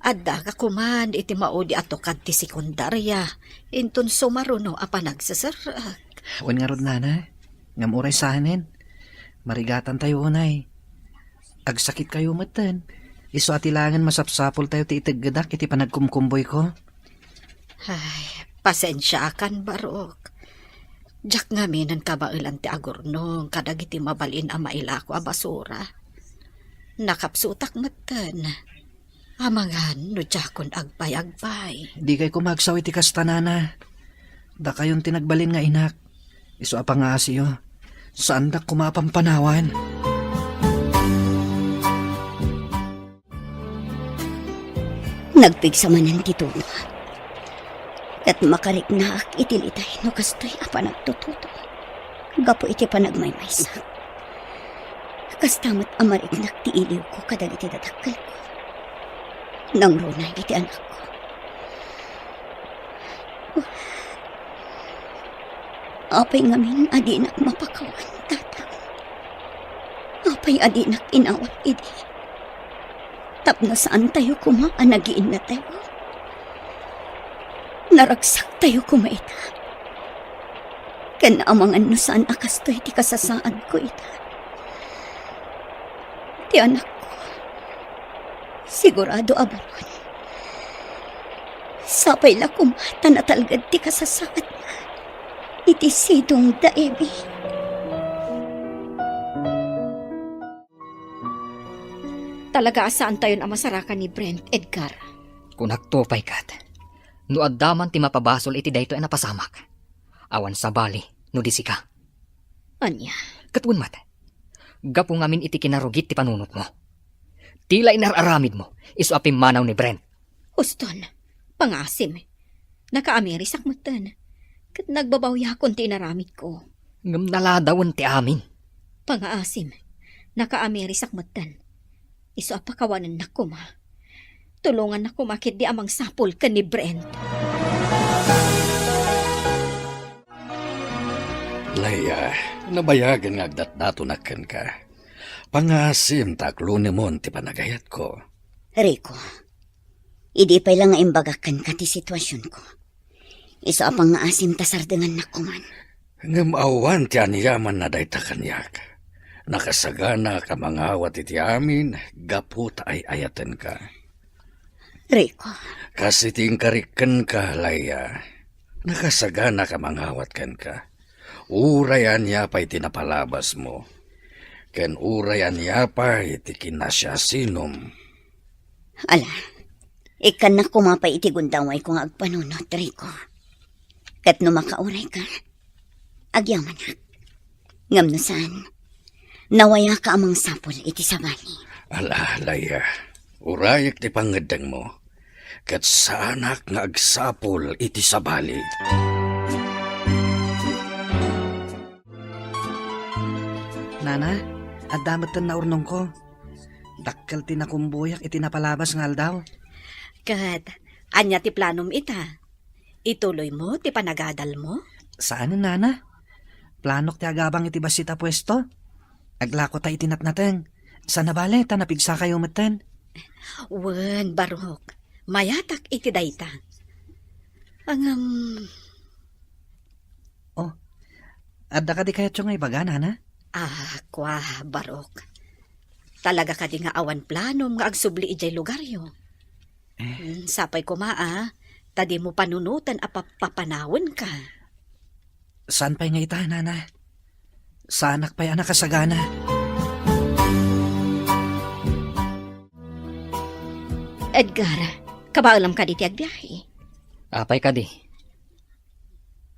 Addaka koman iti maudi a tukad ti sekundaria, inton sumaruno a panagseserrek. Wen ngarud, Nana. Ngem uray saanen. Marigatantayo unay. Agsakitkayo metten. Isu a ti laengen masapsapultayo ti iteggedak iti panagkumkumboyko. Ay, pasensiakan, Barok. Diak ngamin kabaelan ti agurnong kadagiti mabalin a mailako a basura. Nakapsutak metten. Amangan no diakon agpayagpay. Dikay koma agsaw iti kasta, Nana. Dakayon ti nagbalin nga inak. Isu a pangaasiyo. Saandak koma a pampanawan. Nagpigsa manen ti tuno. Ket makariknaak iti litay no kastoy a panagtutudo gapu iti panagmaymaysak. Kasta met a mariknak ti iliwko kadagiti dadakkelko. Nangruna iti anakko. Apay ngamin a dinak mapakawan, Tata? Apay a dinak inawat idi? Tapno saantayo koma a nagiinnatayo. Naragsaktayo koma ita. Ken amangan no saan a kastoy ti kasasaadko ita. Ti anakko, sigurado a baron. Sapay la koma ta natalged ti kasasaadna iti sidong da Emi. Talaga a saantayon a masarakan ni Brent, Edgar. Kunakto pay ket, no adda man ti mapabasol iti daytoy a napasamak, awan sabali no di sika. Ania? Ket wen met, gapu ngamin iti kinarugit ti panunotmo. Ti la inar-aramidmo, isu a pimmanaw ni Brent. Uston, pangaasim. Nakaamirisak metten. Ket nagbabawiakon ti inaramidko. Ngem naladawen ti amin. Pangaasim, nakaamirisak metten. Isu a pakawanennak koma. Tulongannak koma ketdi a mangsapul ken ni Brent. Leia, nabayagen nga agdatdatonak kenka. Pangaasim ta aklunemon ti panagayatko. Rico, idi pay la nga imbagak kenka ti situasionko, isu a pangaasim ta sardengannak koman. Ngem awan ti aniamanna dayta kaniak. Nakasaganak a mangawat iti amin gapu ta ay-ayatenka. Rico. Kas iti inkarik kenka, Leia, nakasaganak a mangawat kenka. Uray ania pay ti napalabasmo, ken uray ania pay ti kinasiasinom. Ala, ikkannak koma pay iti gundawayko nga agpanunot, Rico. Ket no makaurayka, agyamanak. Ngem no saan, nawayaka a mangsapul iti sabali. Ala, Leia, urayek ti pangngeddengmo, ket saanak nga agsapul iti sabali. Nana, adda metten naurnongko. Dakkel ti nakumbuyak iti napalabas nga aldaw. Ket ania ti planom ita? Ituloymo ti panagadalmo? Saan, nana. Planok ti agabang iti bassit a puesto. Aglako ta iti natnateng. Saan a bale ta napigsakayo metten. Wen, Barok. Mayatak iti dayta. Ngem, Oh, adda kadi kayatyo nga ibaga, nana? Ah, kua, Barok. Talaga kadi nga awan planom nga agsubli idiay lugaryo? Eh. Hmm, sapay koma, a, ta dimo panunoten a papapanawenka. Saan pay nga ita, nana? Saanak pay a nakasagana. Edgar, kabaelam kadi ti agbiahe? Apay kadi?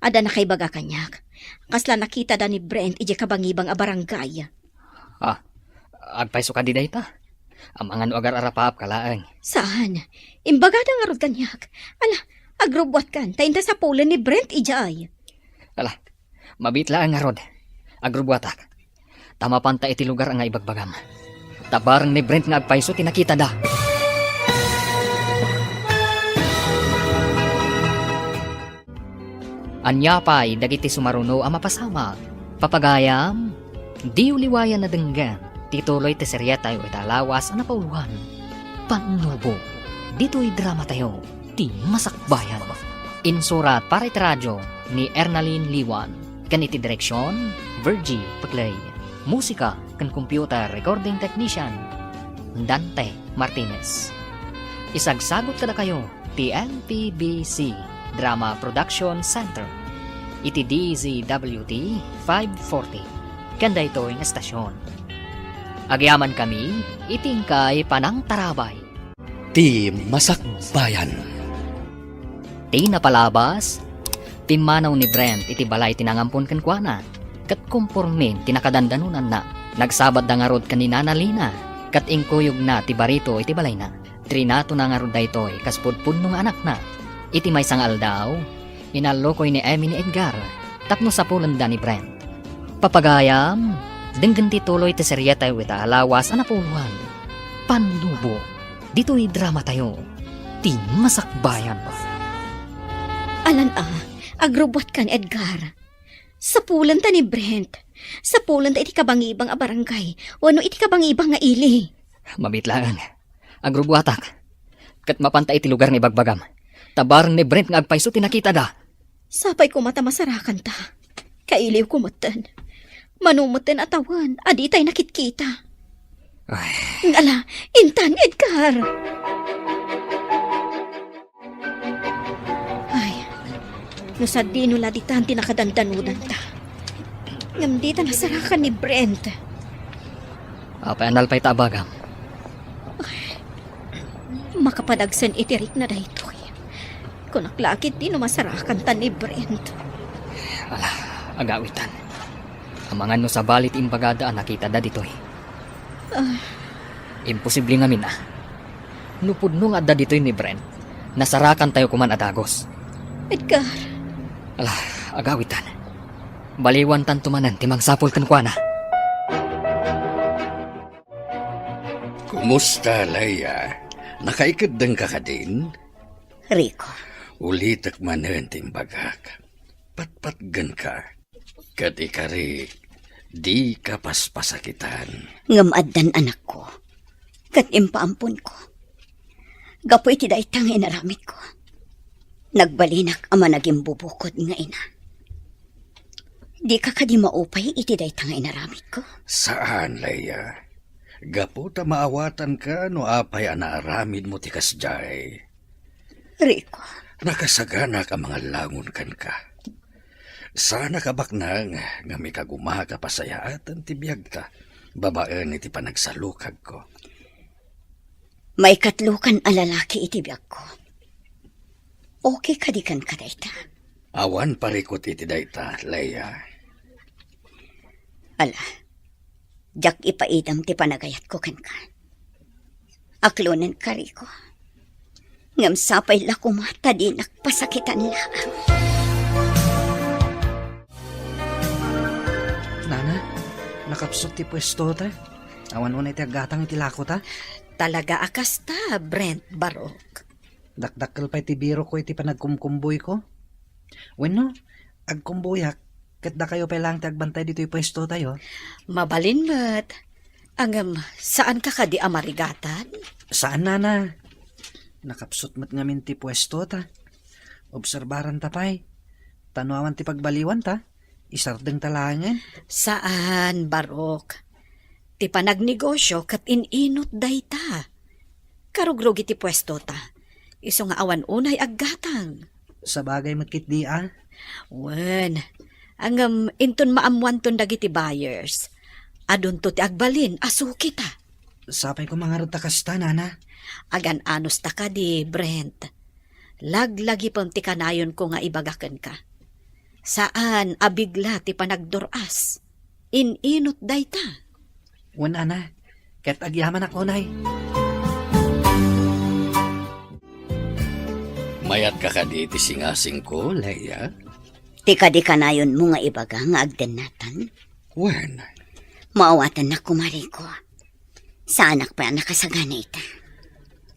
Adda nakaibaga kaniak. Kasla nakitada ni Brent idiay kabangibang a barangay. Ah, agpayso kadi dayta? Amangan no agar-arapaapka laeng. Saan? Imbagada ngarud kaniak. Ala, agrubbuatkan, ta inta sapulen ni Brent idiay. Ala, mabiit laeng ngarud. Agrubbuatak. Ta mapanta iti lugar a nga ibagbagam. Ta bareng ni Brent nga agpayso ti nakitada. Ania pay dagiti sumaruno a mapasamak? Papagayam, diyo liwayan a denggen ti tuloy ti serietayo ita a lawas a napauloan, Pannubo, ditoy dramatayo, ti Masakbayan. Insurat para iti radio ni Ernalyn Liwan, ken iti direksion, Virgie Peclay. Musika ken computer recording technician, Dante Martinez. Isagsagut kadakayo ti M P B C Drama Production Center iti D Z W T five forty ken daytoy nga estasion. Agyamankami iti inkay panangtarabay. Ti Masakbayan. Ti napalabas, pimmanaw ni Brent iti balay ti nangampon kenkuana, ket komporme ti nakadandanonanna. Nagsabatda ngarud ken ni Nana Lina, ket inkuyogna ti barito iti balayna. Trinatona ngarud daytoy kas pudpudno nga anakna. Iti maysa nga aldaw, inallukoy ni Emmy ni Edgar tapno sapulenda ni Brent. Papagayam, denggen ti tuloy ti serietayo ita a lawas a napauloan, Pannubo, ditoy dramatayo, ti Masakbayan. Alan a, agrubbuatkan, Edgar. Sapulenta ni Brent. Sapulenta iti kabangibang a barangay wenno iti kabangibang nga ili. Mabiit laeng. Agrubbuatak. Ket mapanta iti lugar nga ibagbagam. Ta bareng ni Brent nga agpayso ti nakitada. Sapay koma ta masarakanta. Kailiwko metten. Mano metten a tawen a ditay nakitkita. Ay. Ala, intan, Edgar! Ay, no sadino la ditan ti nakadandanonanta. Ngem dita nasarakan ni Brent. Apay a nalpay ta abagam? Ay, makapadagsen iti rikna daytoy. Kunak la ketdi no masarakanta ni Brent. Ala, agawitan. Amangan no sabali ti imbagada a nakitada ditoy. Ah. Imposible ngamin a. No pudno nga adda ditoy ni Brent, nasarakantayo koman a dagus. Edgar. Ala, agawitan. Baliwantanto manen ti mangsapul kenkuana. Kumusta, Leia? Nakaikeddengka kadin? Rico. Ulitek manen ti imbagak. Patpatgenka. Ket ikarik, dika paspasakitan. Ngem addan anakko, ket impaamponko. Gapu iti dayta nga inaramidko, nagbalinak a managimbubukod nga ina. Dika kadi maupay iti dayta nga inaramidko? Saan, Leia. Gapu ta maawatanka no apay a naaramidmo ti kasdiay. Rico. Nakasaganak a mangallangon kenka. Saanak a baknang nga mikagumaka pasayaatan ti biagta babaen iti panagsalukagko. Maikatlokan a lalaki iti biagko. Okay kadi kenka dayta? Awan parikut iti dayta, Leia. Ala, diak ipaidam ti panagayatko kenka. Aklonenka, Rico. Ngem sapay la koma ta dinak pasakitan laeng. Nana, nakapsut ti puestota. Awan unay ti aggatang iti lakota. Talaga a kasta, Brent Barok. Dakdakkel pay ti birokko iti panagkumkumboyko. Wenno, agkumboyak, ket dakayo pay laeng ti agbantay ditoy puestotayo. Mabalin met. Ngem, saanka kadi a marigatan? Saan, nana. Nakapsut met ngamin ti puestota. Obserbaranta pay. Ta no awan ti pagbaliwanta, isardengta laengen. Saan, Barok. Ti panagnegosio ket in-inut dayta. Karugrugi ti puestota. Isu nga awan unay aggatang. Sabagay met ketdi a. Wen, ngem inton maammoanton dagiti buyers, adunto ti agbalin a sukita. Sapay koma ngarud ta kasta, nana. Agan-anos ta kadi, Brent. Laglagipem ti kanayonko nga ibaga kenka. Saan a bigla ti panagdur-as. In-inut dayta. Wen, nana, ket agyamanak unay. Mayatka kadi iti singasingko, Leia? Ti kadi kanayonmo nga ibaga nga agdennatan? Wen. Maawatannak koma, Rico. Saanak pay a nakasagana ita.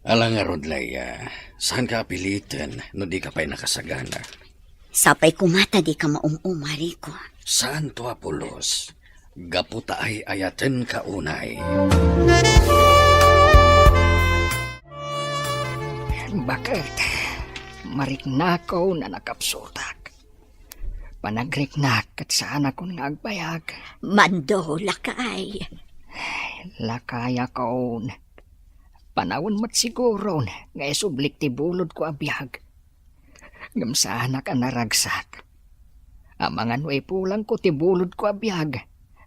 Ala ngarud, Leia, saanka a piliten no dika pay nakasagana. Sapay koma ta dika maum-uma, Rico. Saanto a pulos, gapu ta ay-ayatenka unay. Baket, mariknakon a nakapsutak. Panagriknak ket saanakon nga agbayag. Mando, lakay. Lakayakon. Panawen met siguron nga isublik ti bulodko a biag. Ngem saanak a naragsak. Amangan no ipulangko ti bulodko a biag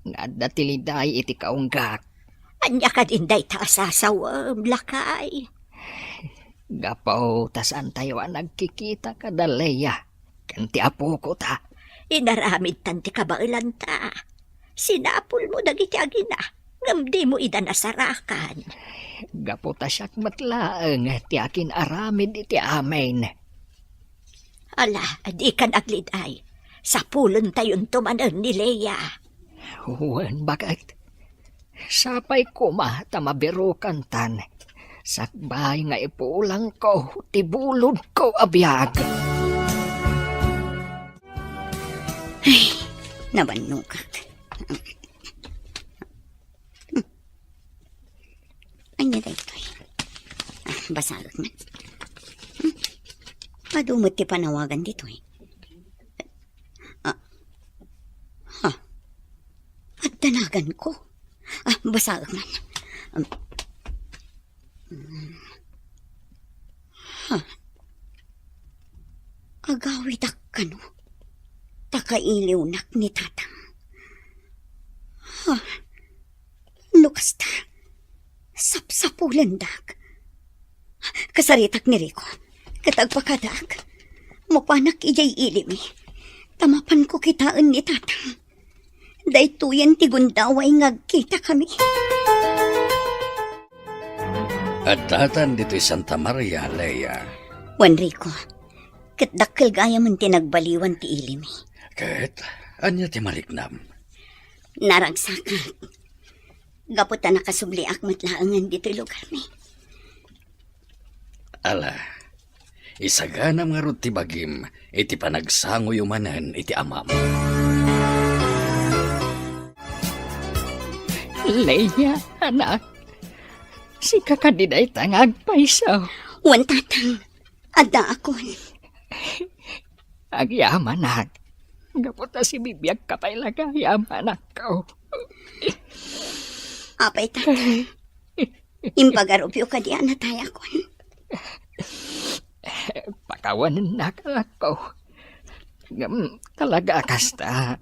nga adda ti liday iti kaunggak. Ania kadin dayta a sasawem, lakay? Gapu ta saantayo a nagkikita kada Leia ken ti apoko ta. Inaramidtan ti kabaelanta. Sinapulmo dagiti agina, ngem dimo ida nasarakan. Gapu ta siak met laeng ti akin-aramid iti amin. Ala, dikan aglid-ay. Sapulentayonto manen ni Leia. Wen, baket. Sapay koma ta mabirukantan. Sakbay nga ipulangko ti bulodko a biag. Ay, nabannogak. Hmm. Ania daytoy? Ah, basaek man. Hmm? Adu met ti panawagan ditoy. Ah. Ha? Adda naganko? Ah, basaek man. Um, hmm. Ha? Agawidak kano? Ta kailiwnak ni Tatang. Ha? No kasta, sapsapulendak. Kasaritak ni Rico, ket agpakadak. Mapanak idiay ilimi, ta mapanko kitaen ni Tatang. Daytoyen ti gundaway nga agkitakami. Addatan ditoy Santa Maria, Lea. Wen Rico, ket dakkel gayamen ti nagbaliwan ti ilimi. Ket ania ti mariknam? Naragsakak. Gapu ta nakasubliak met laengen ditoy lugarmi. Ala, isaganam ngarud ti bagim iti panagsangoyo manen iti amam. Leia, anak, sika kadi dayta nga agpayso? Wen, tatang, addaakon. Agyamanak, gapu ta sibibiagka pay la gayam, anakko. Apay, tatang, impagarupyo kadi a natayakon? Pakawanennak, anakko. Ngem talaga a kasta,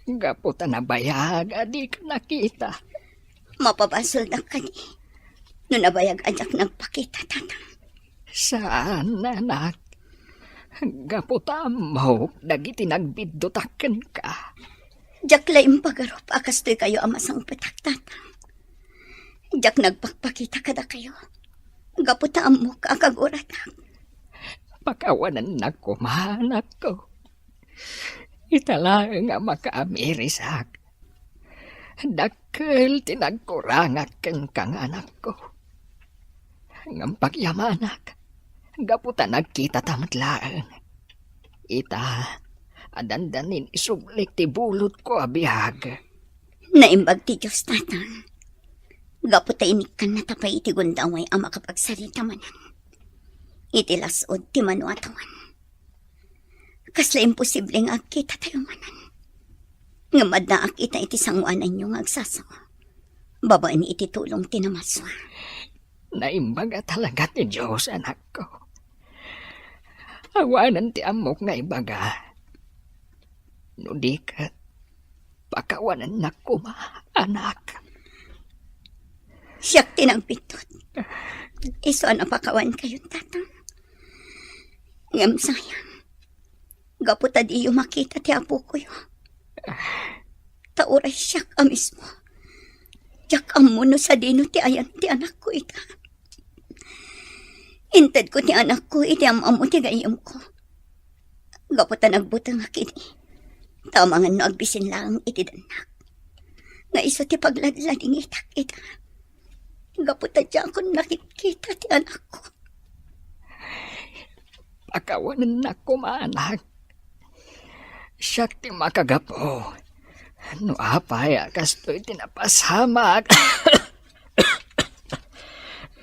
gapu ta nabayag a dika nakita. Mapabasoldak kadi no nabayag a diak nagpakita, tatang? Saan, anak. Gapu ta ammok dagiti nagbiddutak kenka. Diak la impagarup a kastoy kayo a masangpetak, tatang. Diak nagpakpakita kadakayo gapu ta ammok a kaguratak. Pakawanennak koma, anakko. Ita laeng a makaamirisak. Dakkel ti nagkurangak kenka nga anakko. Ngem pagyamanak, gapu ta nagkitata met laeng. Ita, a dandanin isublik ti bulodko a biag. Naimbag ti Dios, tatang. Gapu ta inikkannata pay iti gundaway a makapagsarita manen iti las-ud ti mano a tawen. Kasla imposible nga agkitatayo manen. Ngem addaak ita iti sangoananyo nga agsasao babaen iti tulong ti namaswa. Naimbag a talaga ti Dios, anakko. Awanen ti ammok nga ibaga. No di ket, pakawanennak koma, anak. Siak ti nagbiddut. Isu a napakawankayon, tatang. Ngem sayang, gapu ta diyo makita ti apokoyo. Ta uray siak a mismo, diak ammo no sadino ti ayan ti anakko ita. Intedko ti anakko iti am-ammo ti gayyemko. Gapu ta nagbutengak idi, ta amangan no agbisin laeng iti dannak, nga isu ti pagladladingitak ita. Gapu ta diakon nakitkita ti anakko. Pakawanennak koma, anak. Siak ti makagapu no apay a kastoy ti napasamak.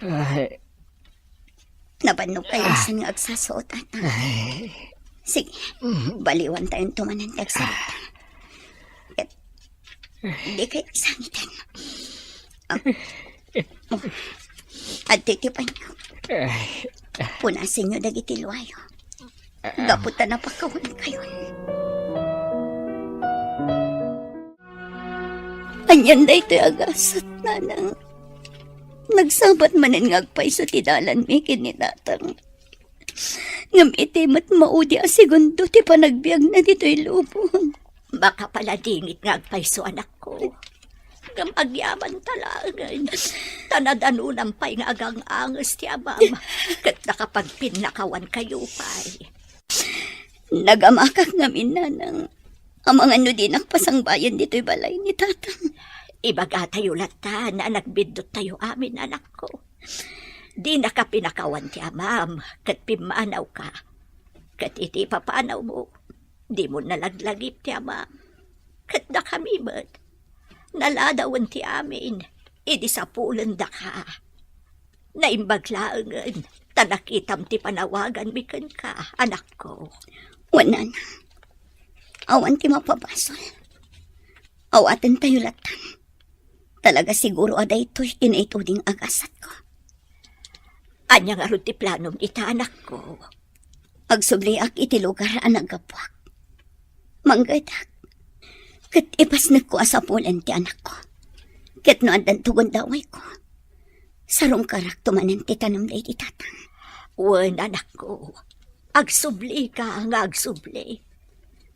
Ay. Nabannog pay insan nga agsasao, tatang. Ay. Sige, baliwan tayo tumanan ti agsarita. Ket di kayo sangiten. Ah, oh. Adtoy ti panyo. Punasenyo dagiti luayo. Gapu ta napakawan kayon. Anian daytoy a gasat, nanang? Nagsabat manen nga agpayso ti dalanmi ken ni tatang. Ngem iti met maudi a segundo ti panagbiagna ditoy lubong. Makapaladingit nga agpayso, anakko. Ngem agyamanta laengen, ta nadanonam pay nga agang-anges ti amam, ket nakapagpinnakawan kayo pay. Nagamakak ngamin, nanang, amangan no dinak pasangbayen ditoy balay ni tatang. Ibagatayo latta a nagbiddut tayo amin, anakko. Dinaka pinakawan ti amam, ket pimmanawka. Ket iti papanawmo, dimo nalaglagip ti amam. Ket dakami met, naladawen ti amin, idi sapulendaka. Naimbag laengen, ta nakitam ti panawaganmi kenka, anakko. Wen, nanang, awan ti mapabasol. Awaten tayo lattan. Talaga siguro a daytoy ti naituding a gasatko. Ania ngarud ti planom ita, anakko? Agsubliak iti lugar a naggapuak. Manggedak. Ket ipasnekko a sapulen ti anakko. Ket no addanto gundawayko, sarungkarakto manen ti tanem daydi tatang. Wen, anakko. Agsublika nga agsubli.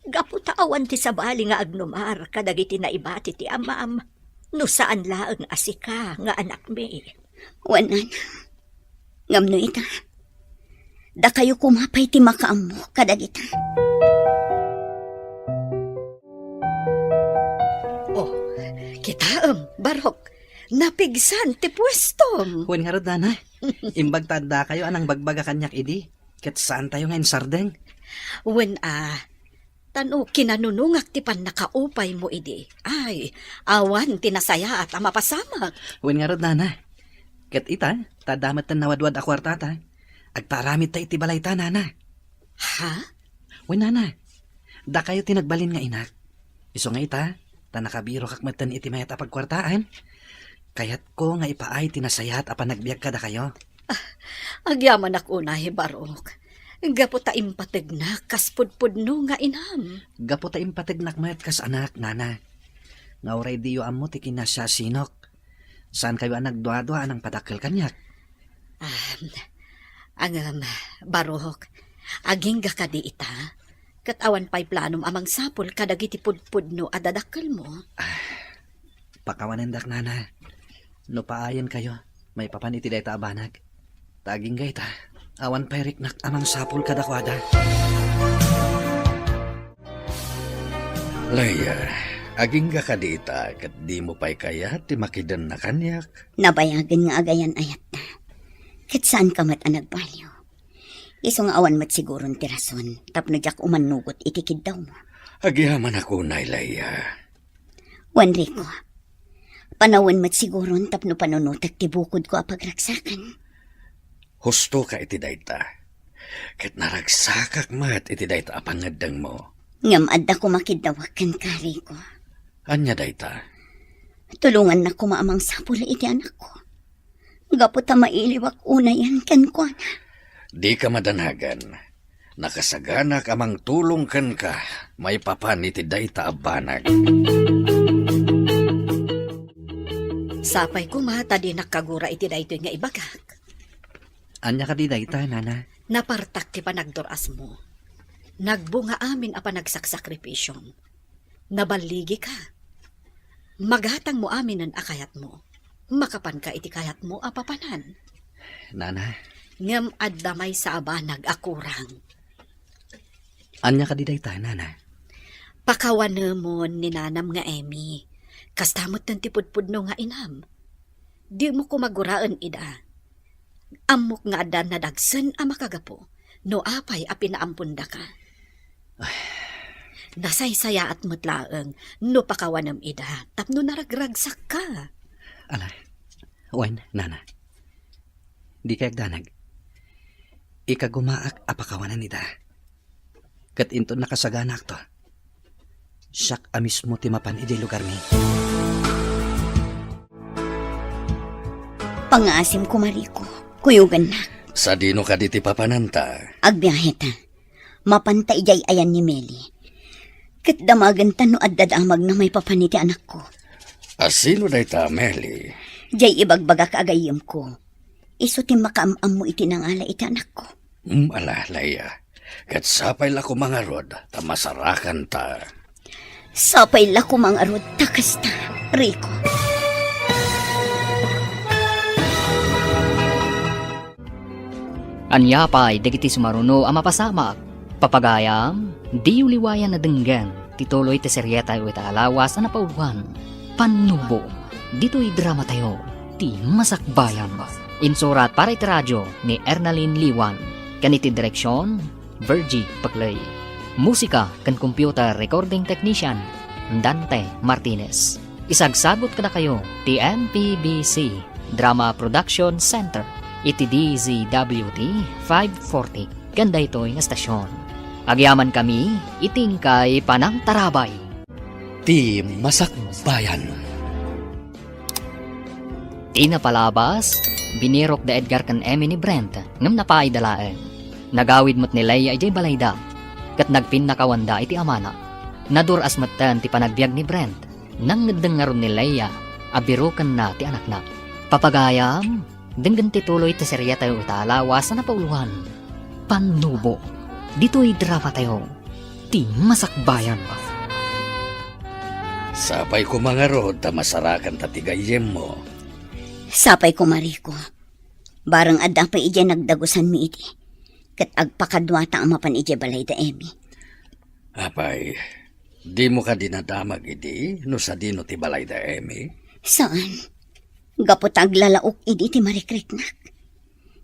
gapu ta awan ti sabali nga agnumar kadagiti naibati ti amam, no saan laeng a sika nga anakmi. Wen, Nana. Ngem no ita, dakayo koma pay ti makaammo kadagita. Oh, kitaem, Barok, napigsan ti puestom. Wen ngarud, Nana. Imbag ta addakayo a nangbagbaga kaniak idi, ket saantayo nga insardeng. Wen a, ta no kinanunongak ti pannakaupaymo idi, ay, awan ti nasayaat a mapasamak. Wen ngarud, Nana. Ket ita, ta adda metten nawadwad a kuartata. Agpaaramidta iti balayta, Nana. Ha? Wen, Nana. Dakayo ti nagbalin nga inak. Isu nga ita, ta nakabirokak metten iti mayat a pagkuartaan. Kayatko nga ipaay ti nasayaat a panagbiag kadakayo. Ah, agyamanak unay, Barok. Gapu ta impategnak kas pudpudno nga inam. Gapu ta impategnak met kas anak, Nana. Nga uray diyo ammo ti kinasiasinok. Saankayo a nagduadua a nangpadakkel kaniak. Ah, ngem, Barok, agingga kadi ita? Ket awan pay planom a mangsapul kadagiti pudpudno a dadakkelmo? Ah, pakawanendak, Nana. No paayenkayo, maipapan iti dayta a banag. Ta agingga ita, awan pay riknak a mangsapul kadakuada. Leia, agingga kadi ita ket dimo pay kayat ti makidenna kaniak? Nabayagen nga agayan-ayatta. Ket saanka met a nagbaliw. Isu nga awan met siguron ti rason tapno diak umannugot iti kiddawmo. Agyamanak unay, Leia. Wen, Rico, panawen met siguron tapno panunotek ti bukodko a pagragsakan. Hustoka iti dayta. Ket naragsakak met iti dayta a pangeddengmo. Ngem adda koma kiddawek kenka, Rico. Ania dayta? Tulongannak koma a mangsapul iti anakko. Gapu ta mailiwak unayen kenkuana. Dika madanagan. Nakasaganak a mangtulong kenka maipapan iti dayta a banag. Sapay koma ta dinak kagura iti daytoy nga ibagak. Ania kadi dayta, Nana? Napartak ti panagdur-asmo. Nagbunga amin a panagsaksakripisom. Naballigika. Magatangmo aminen a kayatmo. Makapanka iti kayatmo a papanan. Nana. Ngem adda maysa a banag a kurang. Ania kadi dayta, Nana? Pakawanemon ni nanam nga Emmy. Kasta metten ti pudpudno nga inam. Dimo koma guraen ida. Ammok nga adda nadagsen a makagapu no apay a pinaampondaka. Ay. Nasaysayaat met laeng no pakawanem ida tapno naragragsakka. Ala, wen, Nana. Dika agdanag. Ikagumaak a pakawanen ida. Ket inton nakasaganaakto, siak a mismo ti mapan idiay lugarmi. Pangngaasim koma, Rico, kuyogannak. Sadino kadi ti papananta? Agbiaheta. Mapanta idiay ayan ni Meli. Ket damagenta no adda damagna maipapan iti anakko. A sino dayta a Meli? Diay ibagbagak a gayyemko. Isu ti makaam-ammo iti nangala iti anakko. Hmm, ala, Leia. Ket sapay la koma ngarud ta masarakanta. Sapay la koma ngarud ta kasta, Rico. Ania pay dagiti sumaruno a mapasamak? Papagayam, diyo liwayan a denggen ti tuloy ti serietayo ita a lawas a napauloan, Pannubo. Ditoy dramatayo, ti Masakbayan. Insurat para iti radio ni Ernalyn Liwan, ken iti direksion, Virgie Paclay. Musika ken computer recording technician, Dante Martinez. Isagsagut kadakayo ti M P B C Drama Production Center iti D Z W T five forty ken daytoy nga estasion. Agyamankami iti inkay panangtarabay. Ti Masakbayan. Ti napalabas, binirok da Edgar ken Emmy ni Brent ngem napaayda laeng. Nagawid met ni Leia idiay balayda, ket nagpinnakawanda iti amana. Nadur-as metten ti panagbiag ni Brent. Nangngeddeng ngarud ni Leia a birokenna ti anakna. Papagayam, denggen ti tuloy ti serietayo ita a lawas a napauloan, Pannubo. Ditoy dramatayo, ti masakbayan. Sapay koma ngarud ta masarakanta ti gayyemmo. Sapay koma, Rico. Bareng adda pay idiay nagdagusanmi idi, ket agpakaduata a mapan idiay balay da Emmy. Apay, dimo kadi nadamag idi no sadino ti balay da Emmy? Saan. Gapu ta aglalaok idi ti marikriknak.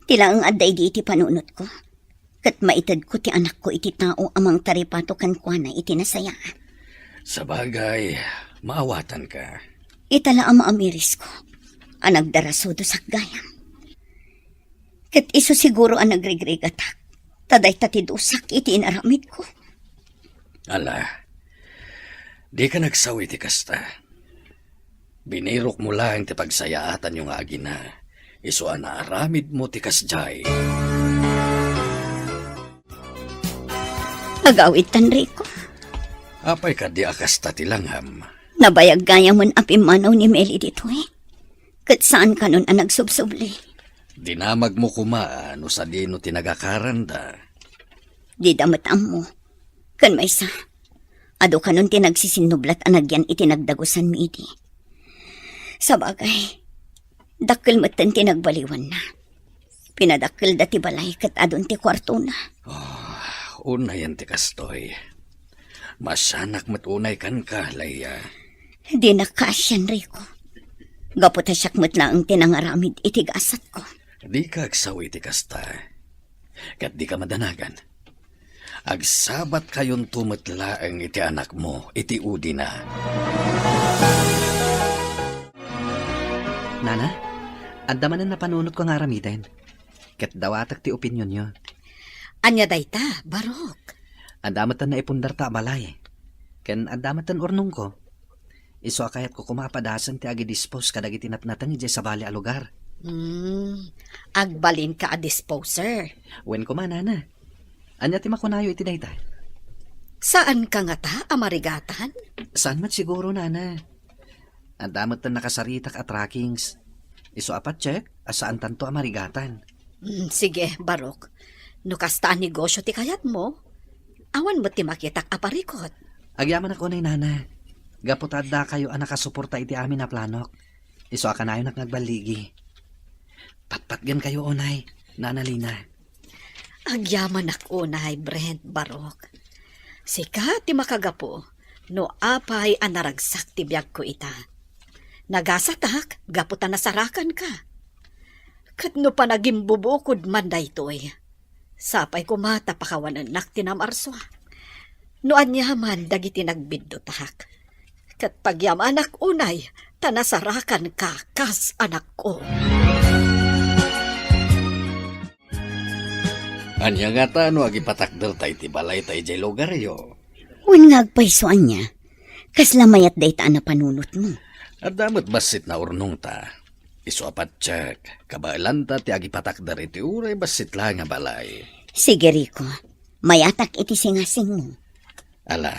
Ti laeng adda idi iti panunotko. Ket maitedko ti anakko iti tao a mangtaripato kenkuana iti nasayaat. Sabagay, maawatanka. Ita la a maamirisko a nagdarasudosak gayam. Ket isu siguro a nagrigrigatak, ta dayta ti dusak iti inaramidko. Ala, dika nagsaw iti kasta. Binirokmo laeng ti pagsayaatanyo nga agina, isu a naaramidmo ti kasdiay. Agawidtan, Rico. Apay kadi a kasta ti langam? Nabayag gayamen a pimmanaw ni Meli ditoy. Ket saan kanon a nagsubsubli. Dinamagmo koma no sadino ti nagakaranda. Dida met ammo. Ken maysa, adu kanon ti nagsisinnublat a nagyan iti nagdagusanmi idi. Sabagay, dakkel metten ti nagbaliwanna. Pinadakkelda ti balay ket adun ti kuartona. Ah, unayen ti kastoy. Masanak met unay kenka, Leia. Dinak kaasian, Rico. Gapu ta siak met laeng ti nangaramid iti gasatko. Dika agsaw iti kasta. Ket dika madanagan. Agsabatkayonto met laeng iti anakmo iti udina. Nana, adda manen napanunotko nga aramiden. Ket dawatek ti opinionyo. Ania dayta, Barok? Adda metten naipundarta a balay. Ken adda metten urnongko. Isu a kayatko koma a padasen ti agidispose kadagiti natnateng idiay sabali a lugar. Hmm, agbalinka a disposer. Wen koma, Nana. Ania ti makunayo iti dayta? Saanka ngata a marigatan? Saan met siguro, Nana. Adda met nakasaritak a trackings. Isu a patiek a saantanto a marigatan. Mm, sige, Barok. No kasta a negosyo ti kayatmo, awan met ti makitak a parikut. Agyamanak unay, Nana. Gapu ta addakayo a nakasuporta iti amin a planok. Isu a kanayonak nga agballigi. Patpatgenkayo unay, Nana Lina. Agyamanak unay, Brent, Barok. Sika ti makagapu no apay a naragsak ti biagko ita. Nagasatak gapu ta nasarakanka. Ket no panagimbubukod man daytoy, sapay koma ta pakawanennak ti namarsua. No aniaman dagiti nagbiddutak, ket pagyamanak unay ta nasarakanka kas anakko. Ania ngata no agipatakderta iti balayta idiay lugaryo? Wen nga agpayso ania? Kasla mayat dayta a napanunotmo? Adda met bassit naurnongta. Isu a patiek, kabaelanta ti agipatakder iti uray bassit laeng a balay. Sige, Rico. Mayatak iti singasingmo. Ala,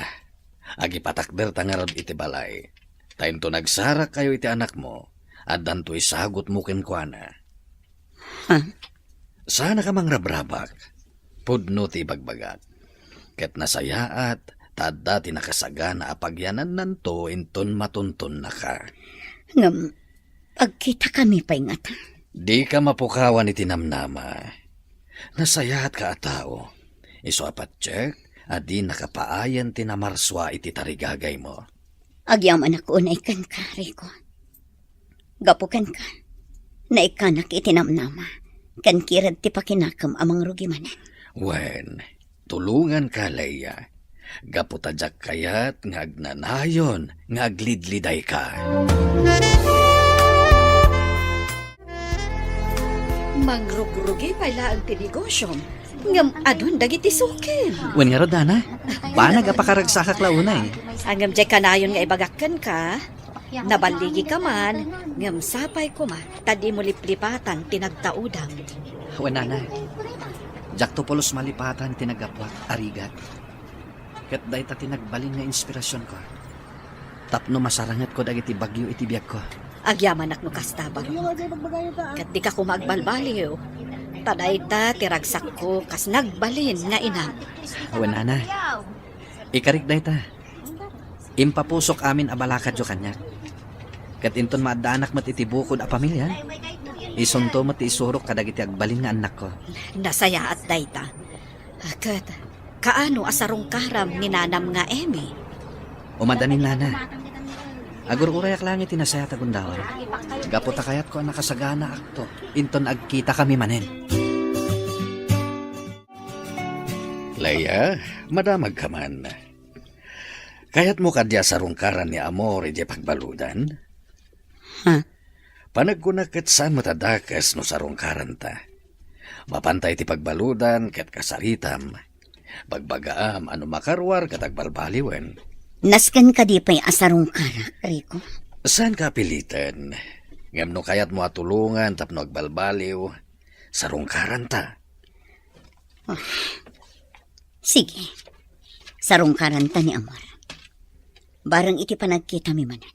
agipatakderta ngarud iti balay. Ta inton agsarakkayo iti anakmo, addanto isagutmo kenkuana. Ha? Saanaka mangrabrabak. Pudno ti ibagbagak. Ket nasayaat, ta adda ti nakasagana a pagyanannanto inton matuntonnaka. Ngem, agkitakami pay ngata. Dika mapukawan iti namnama. Nasayaatka a tao. Isu a patiek a dinaka paayen ti namarsua iti tarigagaymo. Agyamanak unay kenka, Rico. Gapu kenka, naikkanak iti namnama, ken kirad ti pakinakem a mangrugi manen. Wen, tulonganka, Leia. Gapu ta diak kayat nga agnanayon nga aglidlidayka. Mangrugrugi pay laeng ti negosyom, ngem adun dagiti sukim. Wen ngarud, Nana, banag a pakaragsakak la unay. Ngem diay kanayon nga ibagak kenka, naballigika man, ngem sapay koma ta dimo liplipatan ti nagtaudam. Wen, Nana, diakto pulos malipatan ti naggapuak a rigat. Ket dayta ti nagbalin nga inspirasionko tapno masarangetko dagiti bagyo iti biagko. Agyamanak no kasta, Barok. Ket dika koma agbalbaliw. Ta dayta ti ragsakko kas nagbalin nga inam. Wen, Nana. Ikarik dayta. Impapusok amin a balakadyo kaniak. Ket inton maaddaanak met iti bukod a pamiliak, isunto met ti isurok kadagiti agbalin nga annakko. Nasayaat dayta. Ket kaano a sarungkaram ni nanam nga Emmy? Umadani, nana. Agur-urayak laeng iti nasayaat a gundaway. Gapu ta kayatko a nakasaganaakto inton agkitakami manen. Leia, madamagka man. Kayatmo kadi a sarungkaran ni Amor idiay pagbaludan? Ha? Panagkunak ket saan met a dakes no sarungkaranta. Mapanta iti pagbaludan ket kasaritam. Bagbagaam a no makaruar ket agbalbaliwen. Nasken kadi pay a sarungkarak, Rico? Saanka a piliten. Ngem no kayatmo a tulongan tapno agbalbaliw, sarungkaranta. Ah, sige. Sarungkaranta ni Amor. Bareng iti panagkitami manen.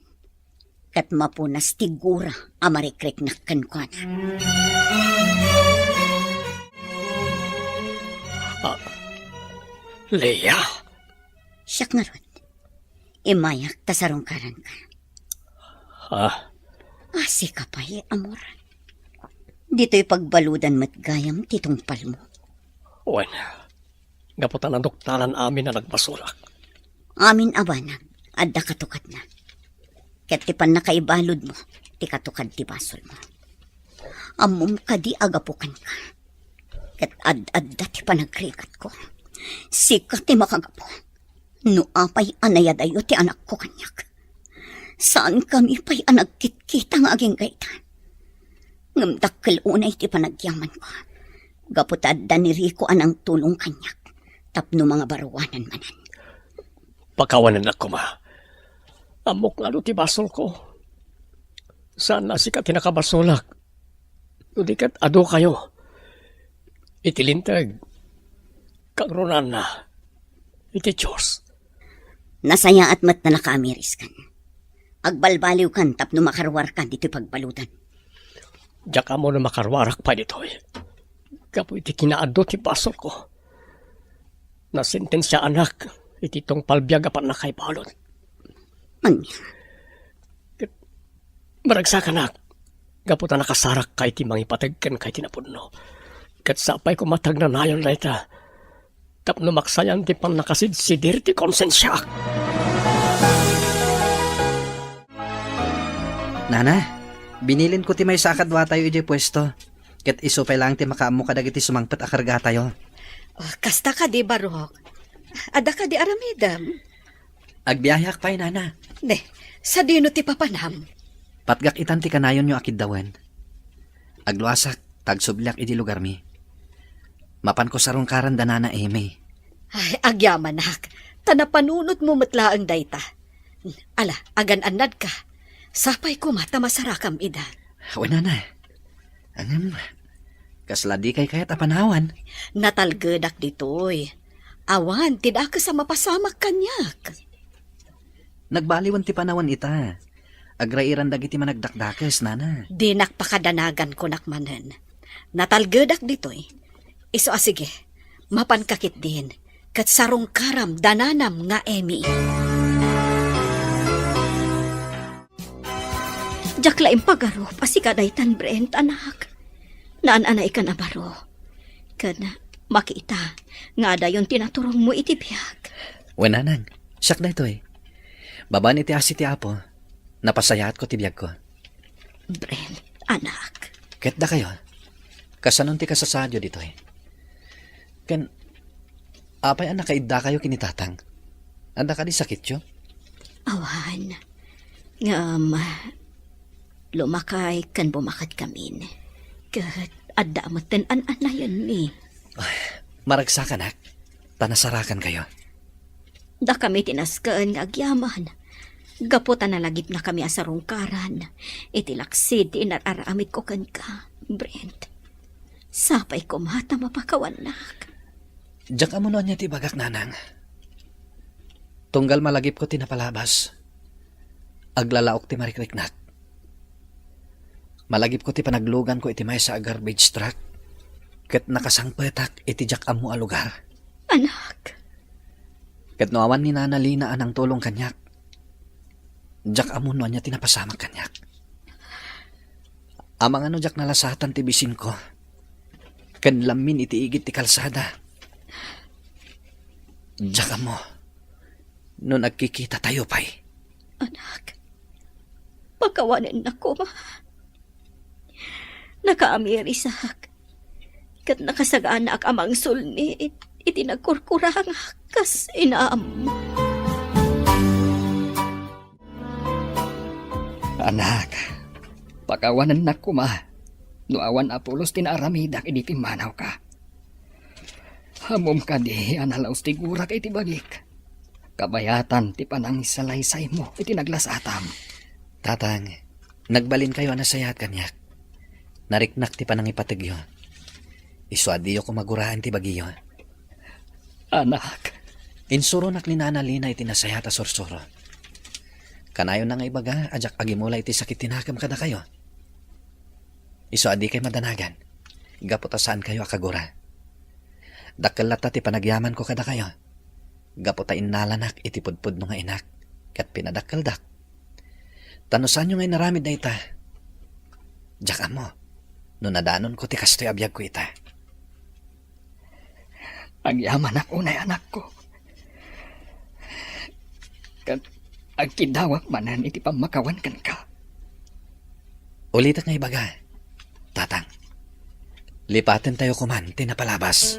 Ket mapunas ti gura a marikriknak kenkuana. Ah, Leia? Siak ngarud. Immayak ta sarungkaranka. Ah? Asika pay, Amor. Ditoy pagbaludan met gayam ti tungpalmo. Wen, gapu ta naduktalan amin a nagbasolak. Amin a banag, adda katukadna. Ket ti pannakaibaludmo, ti katukad ti basolmo. Ammom kadi a gapu kenka. Ket ad-adda ti panagrigatko. Sika ti makagapu. No apay a nayadayo ti anakko kaniak, saankami pay a nagkitkita nga agingga ita. Ngem dakkel unay ti panagyamanko, gapu ta adda ni Rico a nangtulong kaniak tapno mangabaruanan manen. Pakawanennak koma. Ammok nga adu ti basolko. Saan a sika ti nakabasolak. No di ket adu kayo iti Linteg, kagrunanna iti Dios. Nasayaat met a nakaamiriskan. Agbalbaliwkan tapno makaruarka ditoy pagbaludan. Diak ammo no makaruarak pay ditoy. Gapu iti kinaadu ti basolko. Nasentensiaanak iti tungpal biag a pannakaibalud. Ania? Ket maragsakanak, gapu ta nakasarakka iti mangipateg kenka iti napudno. Ket sapay koma ta agnanayon dayta, tapno maksayan ti pannakasidsidir ti konsensiak. Nana, binilinko ti maysa a kaduatayo idiay puesto. Ket isu pay laeng ti makaammo kadagiti sumangpet a kargatayo. Oh, kasta kadi, Barok? Adda kadi aramidem? Agbiaheak pay, nana. Ne, sadino ti papanam? Patgak itan ti kanayonyo a kiddawen. Agluasak, ta agsubliak idi lugarmi. Mapanko sarungkaran da nana Emmy. Ay, agyamanak. Ta napanunotmo met laeng dayta. Ala, agan-annadka. Sapay koma ta masarakam ida. Wen, nana. Ngem, kasla dikay kayat a panawan. Natalgedak ditoy. Awan ti dakes a mapasamak kaniak. Nagbaliwen ti panawan ita. Agrairanda dagiti managdakdakes, nana. Dinak pakadanagan, kunak manen. Natalgedak ditoy. Isu a sige, mapanka ketdin, ket sarungkaram da nanam nga Emmy. Diak la impagarup a sika daytan, Brent, anak. Naan-anaykan a baro. Ken makita nga adayon ti naturongmo iti biag. Wen, nanang, siak daytoy. Babaen iti asi ti Apo, napasayaatko ti biagko. Brent, anak. Ket dakayo, kasanon ti kasasaadyo ditoy? Ken, apay a nakaiddakayo ken ni Tatang? Adda kadi sakityo? Awan. Ngem, lumakay ken bumaketkamin. Ket adda metten an-anayonmi. Ay, maragsakanak, ta nasarakankayo. Dakami ti nasken nga agyaman. Gapu ta nalagipnakami a sarungkaran iti laksid ti inar-aramidko kenka, Brent. Sapay koma ta mapakawannak. Diak ammo no ania ti ibagak, nanang. Tunggal malagipko ti napalabas, aglalaok ti marikriknak. Malagipko ti panagluganko iti maysa a garbage truck, ket nakasangpetak iti diak ammo a lugar. Anak, Ket no awan ni Nana Lina a nangtulong kaniak, diak ammo no ania ti napasamak kaniak. Amangan no diak nalasatan ti bisinko ken lammin iti igid ti kalsada. Diak ammo no nagkikitatayo pay. Anak, pakawanennak koma. Nakaamirisak, ket nakasaganaak a mangsulni it-, iti nagkurkurangak kas inam. Anak, pakawanennak koma no awan a pulos ti naaramidak idi pimmanawka. Ammom kadi a nalaus ti gurak iti bagik, kabayatan ti panangisalaysaymo iti naglasatam. Tatang, nagbalinkayo a nasayaat kaniak. Nariknak ti panangipategyo. Isu a diyo koma guraen ti bagiyo. Anak. Insuronak ni Nana Lina iti nasayaat a sursuro. Kanayon nga ibaga a diak agimula iti sakit ti nakem kadakayo. Isu a dikay madanagan, gapu ta saankayo a kagura. Dakkel latta ti panagyamanko kadakayo, gapu ta innalanak iti pudpudno nga inak, ket pinadakkeldak. Ta no saanyo nga inaramid dayta, diak ammo no nadanonko ti kastoy a biagko ita. Agyamanak unay, anakko. Ket agkiddawak manen iti pammakawan kenka. Ulitek nga ibaga, Tatang. Lipatentayo koman ti napalabas.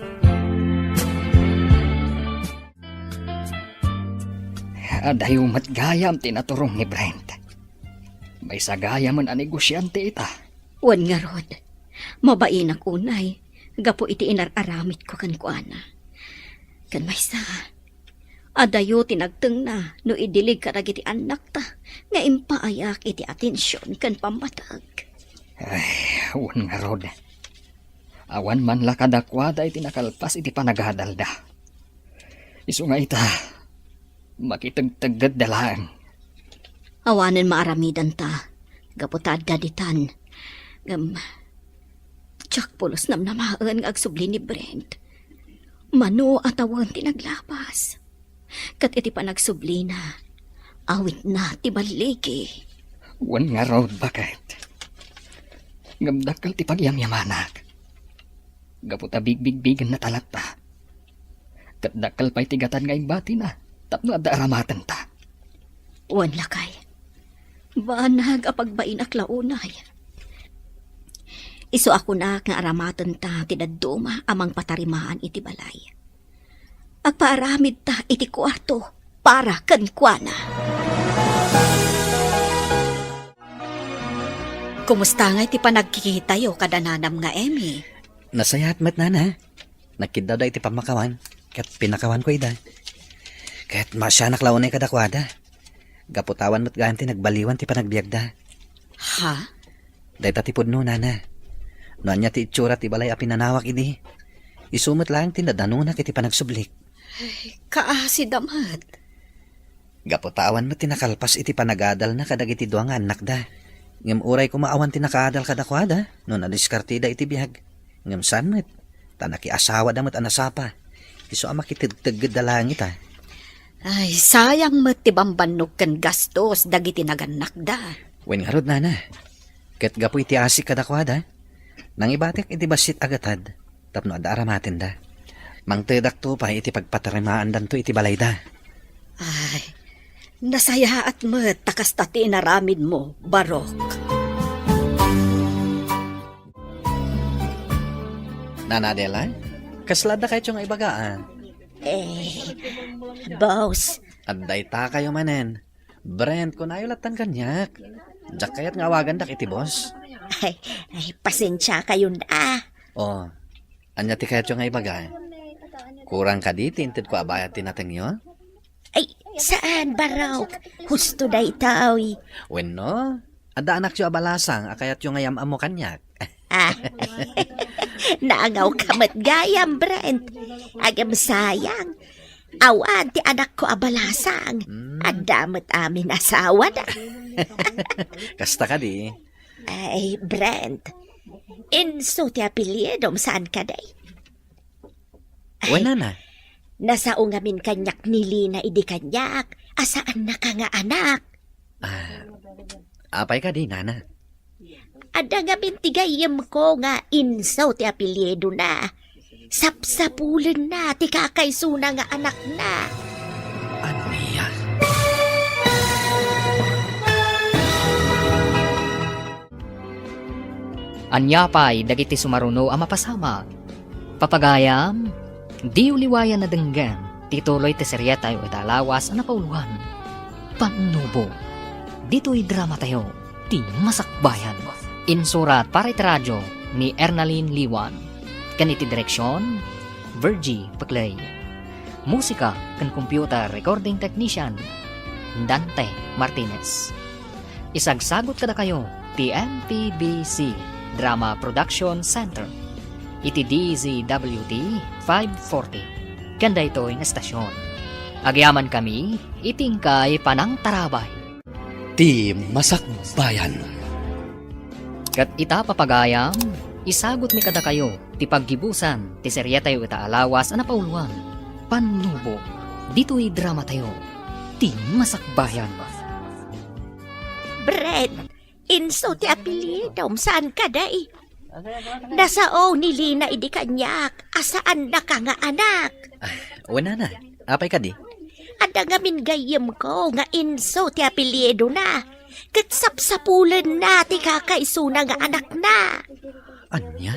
Adayo met gayam ti naturong ni Brent. Maysa gayamen a negosiante ita. Wen ngarud, mabainak unay gapu iti inar-aramidko kenkuana. Ken maysa, adayo ti nagtengna no idilig kadagiti annakta nga impaayak iti atension ken pammateg. Ay, wen ngarud. Awan man la kadakuada iti nakalpas iti panagadalda. Isu nga ita, makitegteggedda laeng. Awanen maaramidanta gapu ta adda ditan. Ngem, diak pulos namnamaen nga agsubli ni Brent. Mano a tawen ti naglabas. Ket iti panagsublina, awitna ti balligi. Wen ngarud, baket. Ngem dakkel ti pagyamyamanak. Gapu ta bigbigbigenna ta latta. Ket dakkel pay ti gatad nga imbatina tapno adda aramatenta. Wen lakay, banag a pagbainak la unay. Isu a kunak nga aramatenta ti dadduma a mangpatarimaan iti balay. Agpaaramidta iti kuarto para kenkuana. Kumusta ngay ti panagkikitayo kada nanam nga Emmy? Nasayaat met, Nana. Nagkiddawda iti pammakawan, ket pinakawanko ida. Ket maasianak la unay kadakuada. Gapu ta awan met gayam ti nagbaliwan ti panagbiagda. Ha? Dayta ti pudno, Nana. No ania ti itsura ti balay a pinanawak idi, isu met laeng ti nadanonak iti panagsublik. Ay, kaasida met. Gapu ta awan met ti nakalpas iti panagadalna kadagiti dua nga annakda. Ngem uray koma awan ti nakaadal kadakuada no nadiskartida iti biag. Ngem saan met, ta nakiasawada met a nasapa. Isu a makitegteggedda laeng ita. Ay, sayang met ti bambannog ken gastos dagiti nagannakda. Wen ngarud, Nana. Ket gapu iti asik kadakuada, nangibatek iti bassit a gatad tapno adda aramatenda. Mangtedakto pay iti pagpatarimaandanto iti balayda. Ay, nasayaat met ta kasta ti inaramidmo, Barok. Nana Adela, kasla adda kayatyo nga ibaga, a? Eh, boss. Adda itakayo manen. Brent, kunayo lattan kaniak. Diak kayat nga awagandak iti boss. Ay, ay, pasensia kayon, ah. Oh, ania ti kayatyo nga ibaga? Kurang kadi ti intedko a bayad ti natengyo? Ay, saan, Barok? Husto daytoy. Wenno, adda anakyo a balasang a kayatyo nga yam-ammo kaniak. Ah, naangawka met gayam, Brent. Agem sayang. Awan ti anakko a balasang. Hmm. Adda met amin asawana. Kasta kadi. Ay, Brent. Inso ti apelyidom, saan kadi? Ay. Wen, Nana. Nasao ngamin kaniak ni Lina idi kaniak a saannaka nga anak. Ah, apay kadi, nana? Adda ngamin ti gayyemko nga Inso ti apelyidona. Sapsapulenna ti kakaisuna nga anakna. Ania? Ania pay dagiti sumaruno a mapasamak? Papagayam, diyo liwayan a denggen ti tuloy ti serietayo ita a lawas a napauloan, Pannubo. Ditoy dramatayo, ti Masakbayan. Insurat para iti radio ni Ernalyn Liwan, ken iti direksion, Virgie Peclay. Musika ken computer recording technician, Dante Martinez. Isagsagut kadakayo ti M P B C Drama Production Center iti D Z W T five forty ken daytoy nga estasion. Agyamankami iti inkay panangtarabay. Ti Masakbayan. Ket ita, papagayam, isagutmi kadakayo ti paggibusan ti serietayo ita a lawas a napauloan, Pannubo. Ditoy dramatayo, ti Masakbayan. Brent, Inso ti apelyidom, saan kadi? Nasao ni Lina idi kaniak a saannaka nga anak. Ah, wen, nana, apay kadi? Adda ngamin gayyemko nga Inso ti apelyidona, ket sapsapulenna ti kakaisuna nga anakna. Ania?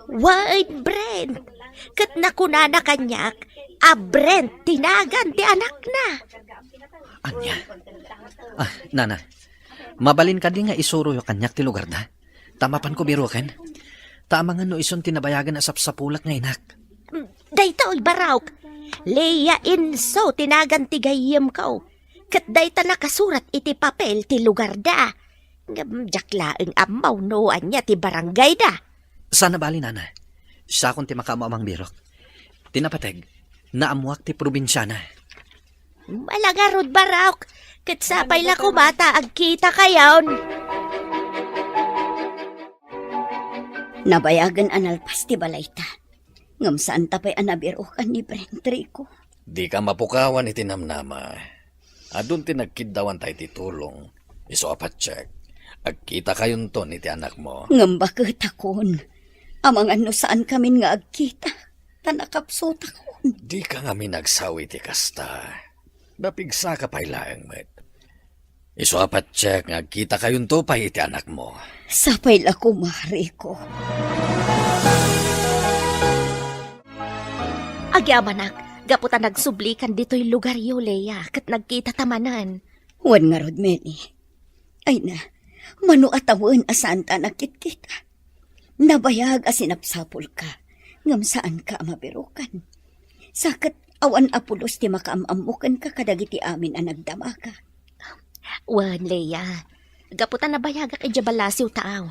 Wen, Brent. Ket nakunana kaniak a Brent ti nagan ti anakna. Ania? Ah, nana, mabalin kadi nga isuroyo kaniak ti lugarda? Ta mapanko biroken? Ta amangan no isun ti nabayagen a sapsapulek nga inak. Daytoy, Barok. Leia Inso ti nagan ti gayyemko. Ket dayta nakasurat iti papel ti lugarda. Ngem diak laeng ammo no ania ti barangayda. Saan a bale, nana. Siakon ti makaammo a mangbirok. Ti napateg, naammoak ti probinsiana. Ala ngarud, Barok, ket sapay la koma ta agkitakayon. Nabayagen a nalpas ti balayta, ngem saanta pay a nabirokan ni Brent, Rico. Dika mapukawan iti namnama. Adun ti nagkiddawanta iti tulong. Isu a patiek, agkitakayonton iti anakmo. Ngem baketakon, amangan no saankamin nga agkita, ta nakapsutakon. Dika ngamin agsao iti kasta. Napigsaka pay laeng met. Isu a patiek nga agkitakayonto pay iti anakmo. Sapay la koma, Rico. Agyamanak, gapu ta nagsublikan ditoy lugaryo, Leia, ket nagkitata manen. Wen ngarud, Meli. Ay na, mano a tawen a saanta a nagkitkita. Nabayag a sinapsapulka, ngem saanka a mabirokan. Sa ket awan a pulos ti makaam-ammo kenka kadagiti amin a nagdamagak. Wen, Leia, gapu ta nabayagak idiay balasiw taaw.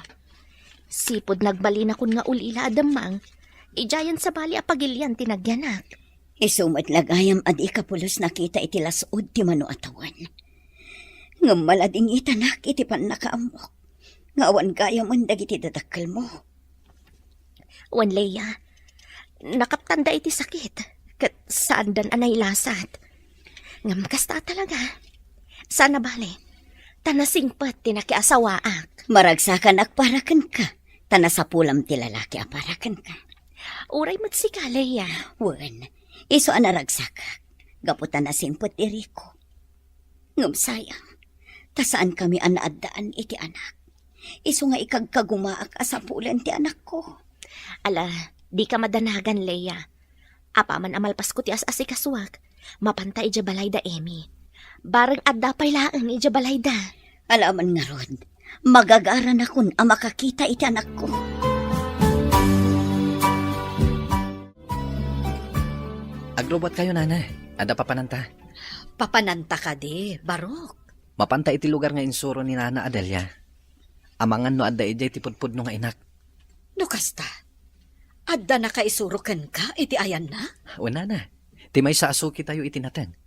Sipud nagbalinakon nga ul-ila a demmang, idiayen sabali a pagilian ti nagyanak. Isu met la gayam a dika pulos nakita iti las-ud ti mano a tawen. Ngem maladingitanak iti pannakaammok nga awan gayamen dagiti dadakkelmo. Wen, Leia, nakaptanda iti sakit, ket saandan a nailasat. Ngem kasta a talaga. Saan a bale, ta nasingpet ti nakiasawaak. Maragsakanak para kenka, ta nasapulam ti lalaki a para kenka. Uray met sika, Leia. Wen, isu a naragsakak, gapu ta nasingpet ti Rico. Ngem sayang, ta saankami a naaddaan iti anak. Isu nga ikagkagumaak a sapulen ti anakko. Ala, dika madanagan, Leia. Apaman a malpasko ti as-asikasuak, mapanta idiay balay da Emmy. Bareng adda pay laeng idiay balayda. Ala man ngarud, magagaranakon a makakita iti anakko. Agrubbuatkayo, nana. Adda papananta. Papananta kadi, Barok? Mapanta iti lugar nga insuro ni Nana Adelia. Amangan no adda idiay ti pudpudno nga inak. No kasta, adda nakaisuro kenka iti ayanna? Wen, nana. Ti maysa a sukitayo iti nateng.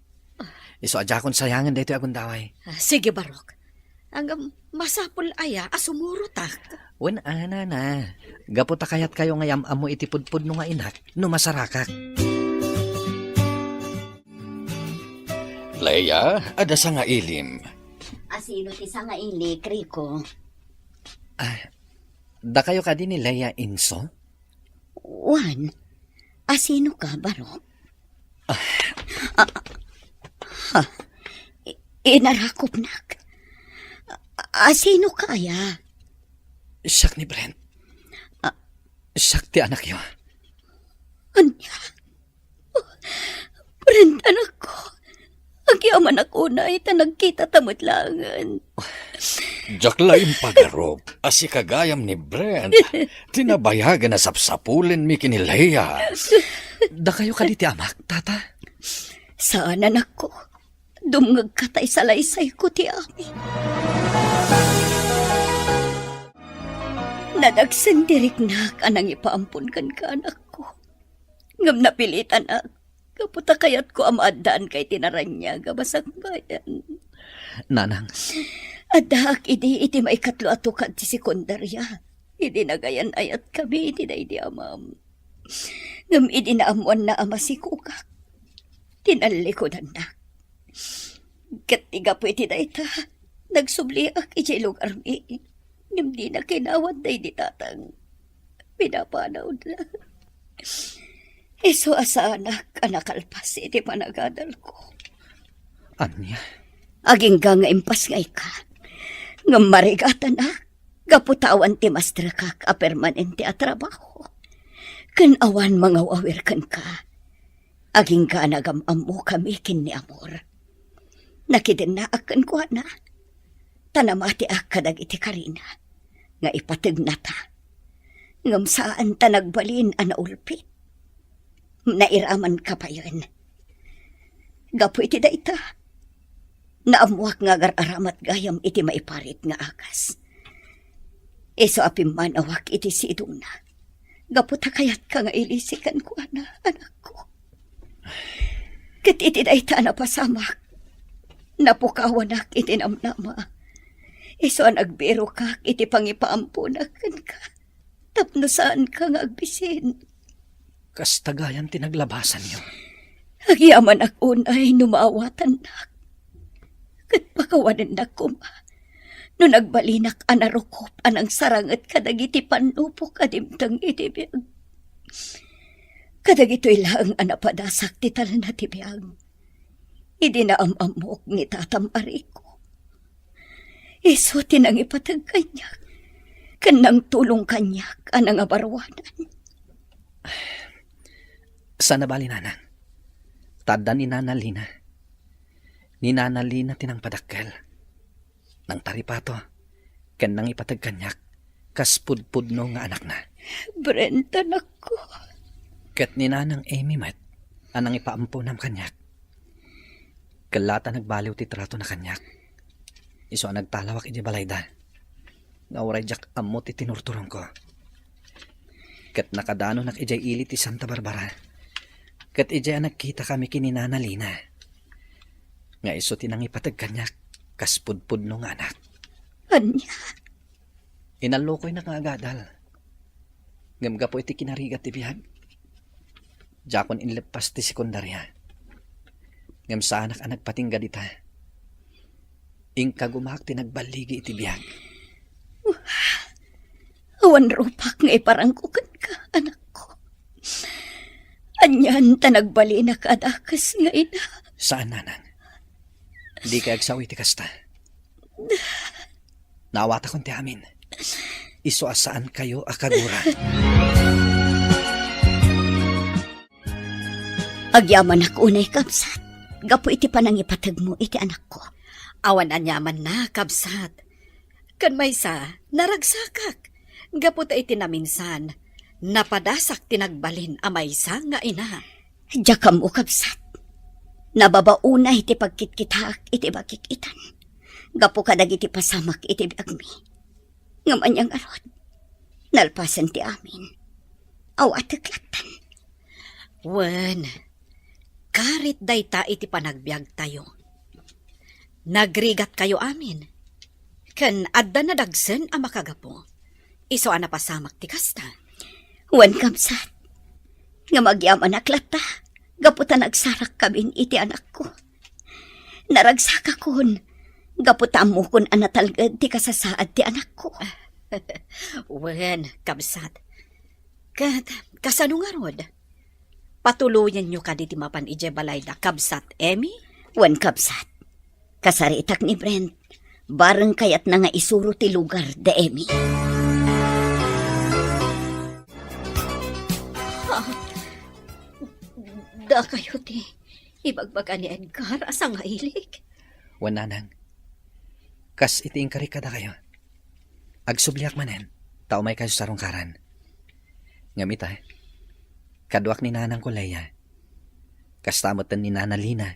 Isu a diakon sayangen daytoy a gundaway. Ah, sige, Barok. Ngem masapul aya a sumurotak? Wen, a, nana. Gapu ta kayatkayo nga yam-ammo iti pudpudno nga inak no masarakak. Leia, adda sangailim. Asino ti sangailik, Rico? Ah, dakayo kadi ni Leia inso? Wen, asino ka, Barok? Ah. Ah, ha? I-, inarakopnak. A-, asino ka aya? Siak ni Brent. Ah. Siak ti anakyo. Ania? Brent, anakko. Agyamanak unay ta nagkitata met laengen. Diak la impagarup a sika gayam ni Brent ti nabayagen a sapsapulenmi ken ni Leia. Dakayo kadi ti amak, tata? Saan, anakko. Dumngegka ta isalaysayko ti amin. Nadagsen ti riknak a nangipaampon kenka, anakko. Ngem napilitanak, gapu ta kayatko a maaddaanka iti naraniag a basangbayan. Nanang. Addaak idi iti maikatlo a tukad ti sekundaria, idi nagayan-ayatkami iti daydi amam. Ngem idi naammoanna a masikogak, tinallikudannak. Ket ti gapu iti dayta, nagsubliak idiay lugarmi. Ngem dina kinawat daydi tatang. Pinapanawda. Isu a saanak a nakalpas iti panagadalko. Ania? Agingga nga impasngayka. Ngem marigatanak, gapu ta awan ti masterkak a permanente a trabaho. Ken awan mangaw-awir kenka. Agingga a nagam-ammokami ken ni Amor. Nakidennaak kenkuana, ta namatiak kadagiti karina nga ipategnata. Ngem saan ta nagbalin a naulpit. Nairamanka payen. Gapu iti dayta, naammoak nga agar-aramat gayam iti maiparit nga agas. Isu a pimmanawak iti sidongna. Gapu ta kayatka nga ilisi kenkuana, anakko. Ket iti dayta a napasamak, napukawanak iti namnama. Isu a nagbirokak iti pangipaamponak kenka, tapno saanka nga agbisin. Kasta gayam ti naglabasanyo. Agyamanak unay no maawatannak. Ket pakawanennak koma no nagbalinak a narukop a nangsaranget kadagiti pannupok a dimteng iti biag. Kadagitoy laeng a napadasak ti talna ti biag. Idi naam-ammok ni tatam a Rico, isu ti nangipateg kaniak ken nangtulong kaniak a nangabaruanan. Saan a bali, nanang. Ta adda ni Nana Lina. Ni Nana Lina ti nangpadakkel, nangtaripato, ken nangipateg kaniak kas pudpudno nga anakna. Brent, anakko. Ket ni Nanang Amy met a nangipaamponam kaniak. Kella ta nagbaliw ti tratona kaniak. Isu a nagtalawak idiay balayda nga uray diak ammo ti tinurturonko. Ket nakadanonak idiay ili ti Santa Barbara. Ket idiay a nagkitakami ken ni Nana Lina, nga isu ti nangipateg kaniak kas pudpudno nga anak. Ania? Inallokoynak nga agadal. Ngem gapu iti kinarigat ti biag, diakon inleppas ti sekundaria. Ngem saanak a nagpatingga dita. Inkagumaak ti nagballigi iti biag. Awan rupak nga iparangko kenka, anakko. Anian ta nagbalinak a dakes nga ina? Saan, nanang. Dikay agsawi ti kasta. Naawatakon ti amin. Isu a saankayo a kagura. Agyamanak unay, kabsat, gapu iti panangipategmo iti anakko. Awan aniamanna, kabsat. Ken maysa, naragsakak. Gapu ta iti naminsan, napadasak ti nagbalin a maysa nga ina. Diak ammo, kabsat. Nababa unay ti pagkitkitaak iti bakik itan gapu kadagiti pasamak iti biagmi. Ngem ania ngarud, nalpasen ti amin. Awatek lattan. Wen, karit dayta iti panagbiagtayo. Nagrigatkayo amin, ken adda nadagsen a makagapu. Isu a napasamak ti kasta. Wen, kabsat, ngem agyamanak latta gapu ta nagsarakkamin iti anakko. Naragsakakon, gapu ta ammokon a natalged ti kasasaad ti anakko. Wen, kabsat. Ket kasano ngarud? Patuloyenyo kadi ti mapan idiay balayda, kabsat Emmy? Wen, kabsat. Kasaritak ni Brent, bareng kayatna nga isuro ti lugar da Emmy. Ah, dakayo ti ibagbaga ni Edgar a sangailik? Wen, nanang. Kas iti inkarik kadakayo. Agsubliak manen, ta umaykayo sarungkaran. Ngem ita, kaduak ni nanangko Leia. Kasta metten ni Nana Lina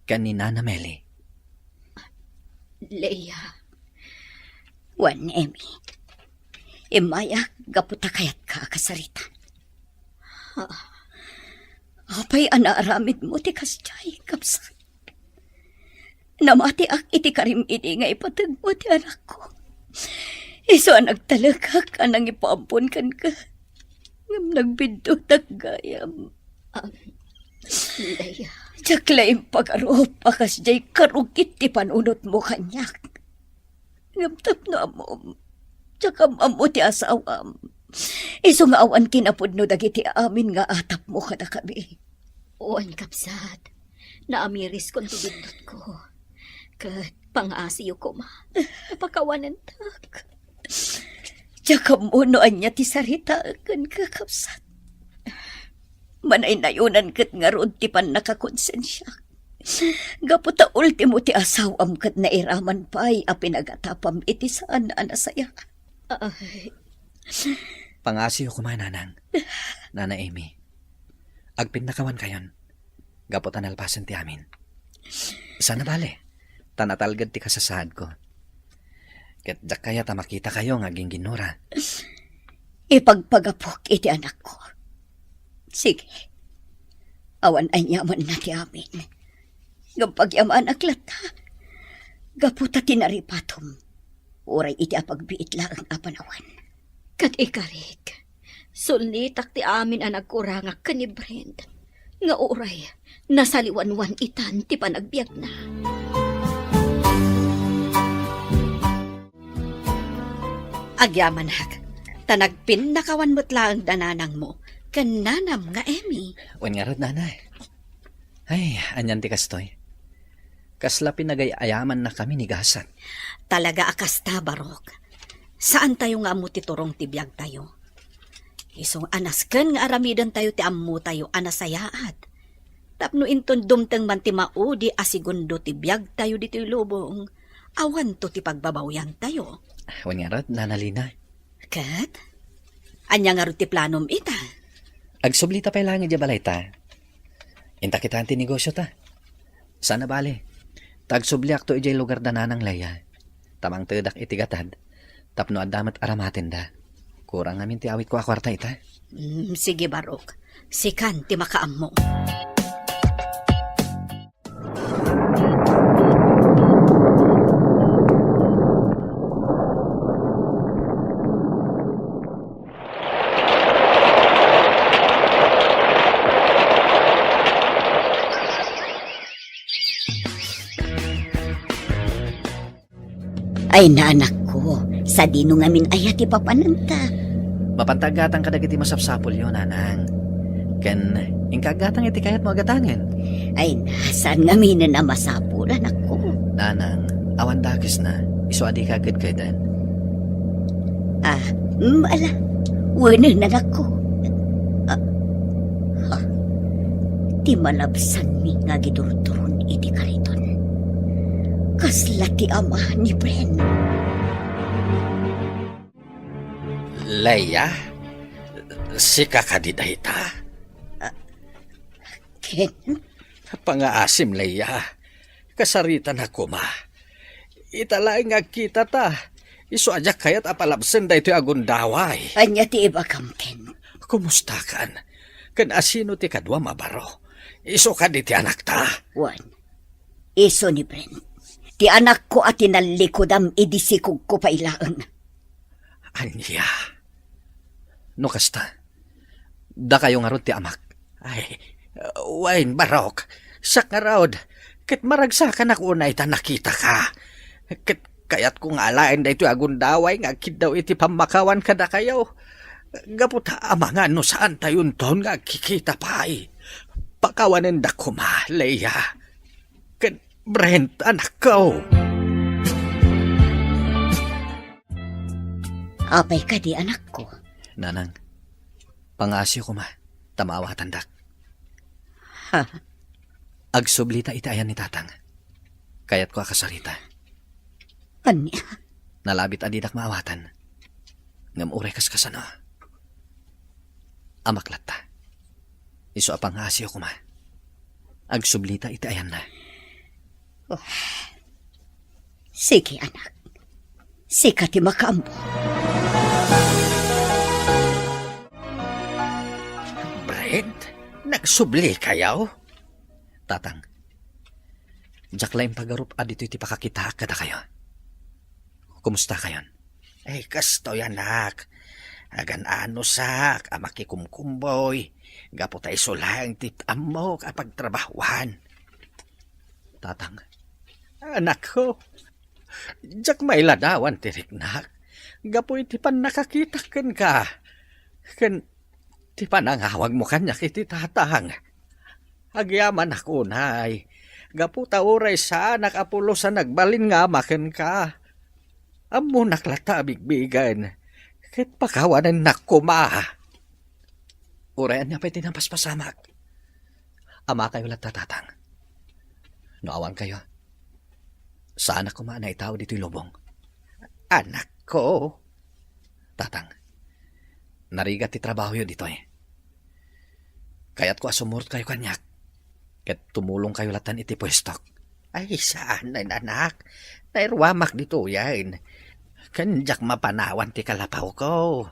ken ni Nana Meli. Leia. Wen, Emmy. Immayak gapu ta kayatka a kasaritan. Ah, apay a naaramidmo ti kasdiay, kabsat? Namatiak iti karim idi nga ipategmo ti anakko. Isu a nagtalekak a nangipaammo kenka. Ngem nagbiddutnak gayam. Ah, Leia. Diak la impagarup a kasdiay karugit ti panunotmo kaniak. Ngem tapno ammom, diak am-ammo ti asawam. Isu nga awan kinapudno dagiti amin nga atapmo kadakami. Wen, kabsat, naamiriskon ti biddutko. Ket pangaasiyo koma, pakawanentak. Diak ammo no ania ti saritaek kenka, kabsat. Manaynayonan ket ngarud ti pannakakonsensiak. Gapu ta ultimo ti asawam ket nairaman pay a pinagatapam iti saan a nasayaat. Ay. Pangasiyo koma, nanang. Nana Emmy, agpinnakawankayon gapu ta nalpasen ti amin. Saan a bale, ta natalged ti kasasaadko. Ket diak kayat a makitakayo nga agingginnura. Ipagpagapok iti anakko. Sige. Awan aniamanna ti amin. Ngem pagyamanak latta, gapu ta tinaripatom, uray iti apagbiit laeng a panawen. Ket ikarik, sulnitak ti amin a nagkurangak ken ni Brent, nga uray nasaliwanwan itan ti panagbiagna. Agyamanak, ta nagpinnakawan met laeng da nanangmo ken nanam nga Emmy. Wen ngarud, nanay. Ay, anian ti kastoy? Kasla pinagay-ayamannakami ni gasat. Talaga a kasta, Barok. Saantayo nga ammo ti turong ti biagtayo. Isu a nasken nga aramidentayo ti ammotayo a nasayaat. Tapno inton dumteng man ti maudi a segundo ti biagtayo ditoy lubong, awanto ti pagbabawiantayo. Wen ngarud, Nana Lina. Ket? Ania ngarud ti planom ita? Agsublita pay laeng idiay balayta. Inta kitaen ti negosyota. Saan a bale, ta agsubliakto idiay lugar da Nanang Leia. Ta mangtedak iti gatad tapno adda met aramatenda. Kurang ngamin ti awitko a kuarta ita. Mm, sige, Barok. Sikan ti makaammo. Ay, nanakko, sadino ngamin aya ti papananta? Mapanta aggatang kadagiti masapsapulyo, nanang. Ken inka aggatang iti kayatmo a gatangen. Ay, saan ngaminen a masapul, anakko. Nanang, awan dakesna, isu a dika agkedkeden. Ah, mm, ala, wen, anakko. Ah, ha, ti malabsanmi nga agidurduron iti kariton. Kasla ti ama ni Bren. Leia, sika kadi dayta? Ah, Ken? Pangaasim, Leia. Kasaritanak koma. Ita laeng nga agkitata. Isu a diak kayat a palabsen daytoy a gundaway. Ania ti ibagam, Ken? Kumustakan? Ken asino ti kaduam a baro? Isu kadi ti anakta? Wen, isu ni Bren. Ti anakko a tinallikudam idi sikogko pay laeng. Ania? No kasta, dakayo ngarud ti amak. Ay, wen, Barok. Siak ngarud. Ket maragsakanak unay ta nakitaka. Ket kayatko nga alaen daytoy a gundaway nga agkiddaw iti pammakawan kadakayo. Gapu ta amangan no saantayonton nga agkikita pay. Pakawanendak koma, Leia. Ken Brent, anakko. Apay kadi, anakko? Nanang, pangaasiyo koma, ta maawatandak. Ha? Agsublita iti ayan ni Tatang. Kayatko a kasarita. Ania? Nalabit a didak maawatan. Ngem uray kas kasano. Amak latta. Isu a pangaasiyo koma. Agsublita iti ayanna. Oh. Sige, anak. Sika ti makaammo. Brent, nagsubli kayo? Tatang, diak la impagarup a ditoy ti pakakitaak kadakayo. Kumusta kayon? Ay, kastoy, anak. Agan-anusak a makikumkumboy. Gapu ta isu laeng ti ammok a pagtrabahuan. Tatang. Anakko, diak mailadawan ti riknak. Gapu iti pannakakitak kenka. Ken ti panangawagmo kaniak iti Tatang. Agyamanak unay, gapu ta uray saanak a pulos a nagbalin nga ama kenka. Ammonak latta a bigbigen, ket pakawanennak koma. Uray ania pay ti napaspasamak. Amakayo latta, Tatang. No awan kayo, saanak koma a naitaw ditoy lubong. Anakko. Tatang, narigat ti trabahoyo ditoy. Kayatko a sumurot kayo kaniak, ket tumulong kayo latan iti puestok. Ay, saan, anak. Nairuamak ditoyen. Ken diak mapanawan ti kalapawko.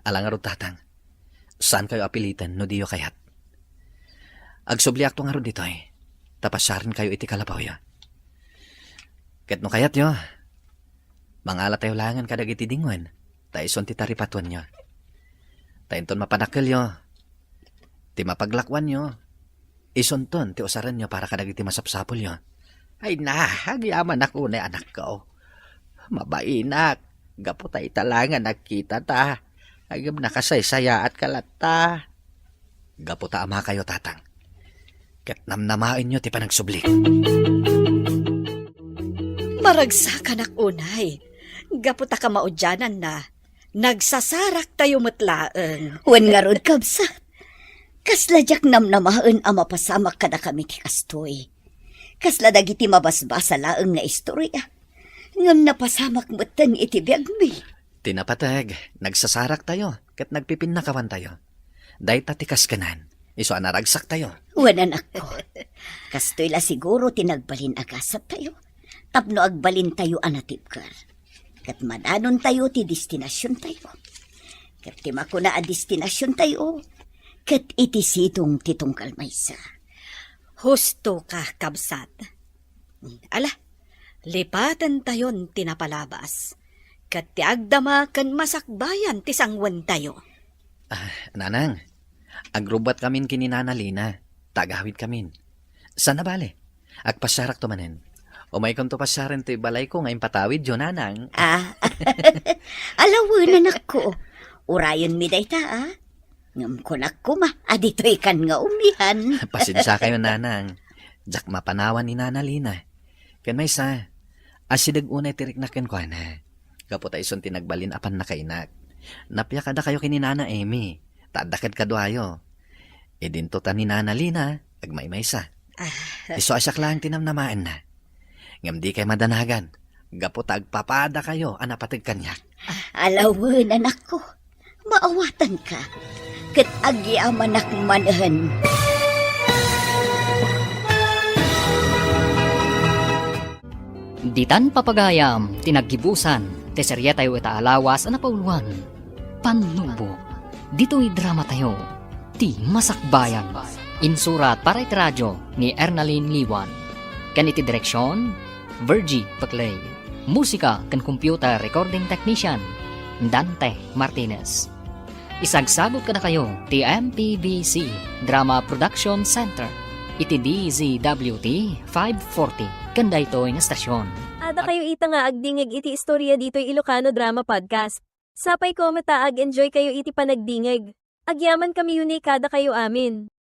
Ala ngarud, Tatang. Saan kayo a piliten no diyo kayat. Agsubliakto ngarud ditoy, ta pasiaren kayo iti kalapawyo. Ket no kayatyo, mangalatayo laengen kadagiti dingwen, ta isun ti taripatuenyo. Ta inton mapadakkelyo, ti mapaglakuanyo, isunton ti usarenyo para kadagiti masapsapulyo. Ay na, agyamanak unay, anakko. Mabainak, gapu ta ita laengen nagkitata. Ngem nakasaysayaatka latta. Gapu ta amakayo, Tatang. Ket namnamaenyo ti panagsublik. Maragsakanak unay. Gapu ta kamaudiananna, nagsasaraktayo met laeng. Wen ngarud, kabsat. Kasla diak namnamaen a mapasamak kadakami ti kastoy. Kasla dagiti mabasbasa laeng nga istoria. Ngem napasamak metten iti biagmi. Ti napateg, nagsasaraktayo, ket nagpipinnakawantayo. Dayta ti kaskenen, isu a naragsaktayo. Wen, anakko. Kastoy la siguro ti nagbalin a gasattayo, tapno agbalintayo a natibker. Ket madanontayo ti destinasiontayo. Ket ti makuna a destinasiontayo, ket iti sidong ti tunggal maysa. Husto ka, kabsat. Ala, lipatentayon ti napalabas, ket ti agdama ken masakbayan ti sangwentayo. Ah, Nanang, agrubbuatkamin ken ni Nana Lina, ta agawidkamin. Saan a bale, agpasiarakto manen. Umaykonto pasiaren toy balayko nga impatawidyo, Nanang. Ah, alawen, anakko. Urayenmi dayta, a. Ngem kunak koma a ditoykan nga umian. Pasensiakayo, Nanang. Diak mapanawan ni Nana Lina. Ken maysa, asideg unay ti riknak kenkuana. Gapu ta isun ti nagbalin a pannakainak. Nappiak kadakayo ken ni Nana Amy, ta adda kad kaduayo. Idinto ta ni Nana Lina, agmaymaysa. Ah. Isu a siak laeng ti namnamaenna. Ngem dikay madanagan, gapu ta agpapadakayo a napateg kaniak. Alawen, anakko, maawatanka, ket agyamanak manen. Ditan papagayam ti naggibusan ti serietayo ita a lawas a napauluan, Pannubo. Ditoy dramatayo, Ti Masakbayan. Insurat para iti radio ni Ernalyn Liwan. Ken iti direksion, Virgie Paclay. Musika ken computer recording technician, Dante Martinez. Isagsagut kadakayo ti M P B C Drama Production Center. Iti D Z W T five forty, ken daytoy nga stasyon. Adda kayo ita nga agdingig iti istorya ditoy Ilocano Drama Podcast. Sapay ko met ta ag-enjoy kayo iti panagdingig. Agyaman kami unay kada kayo amin.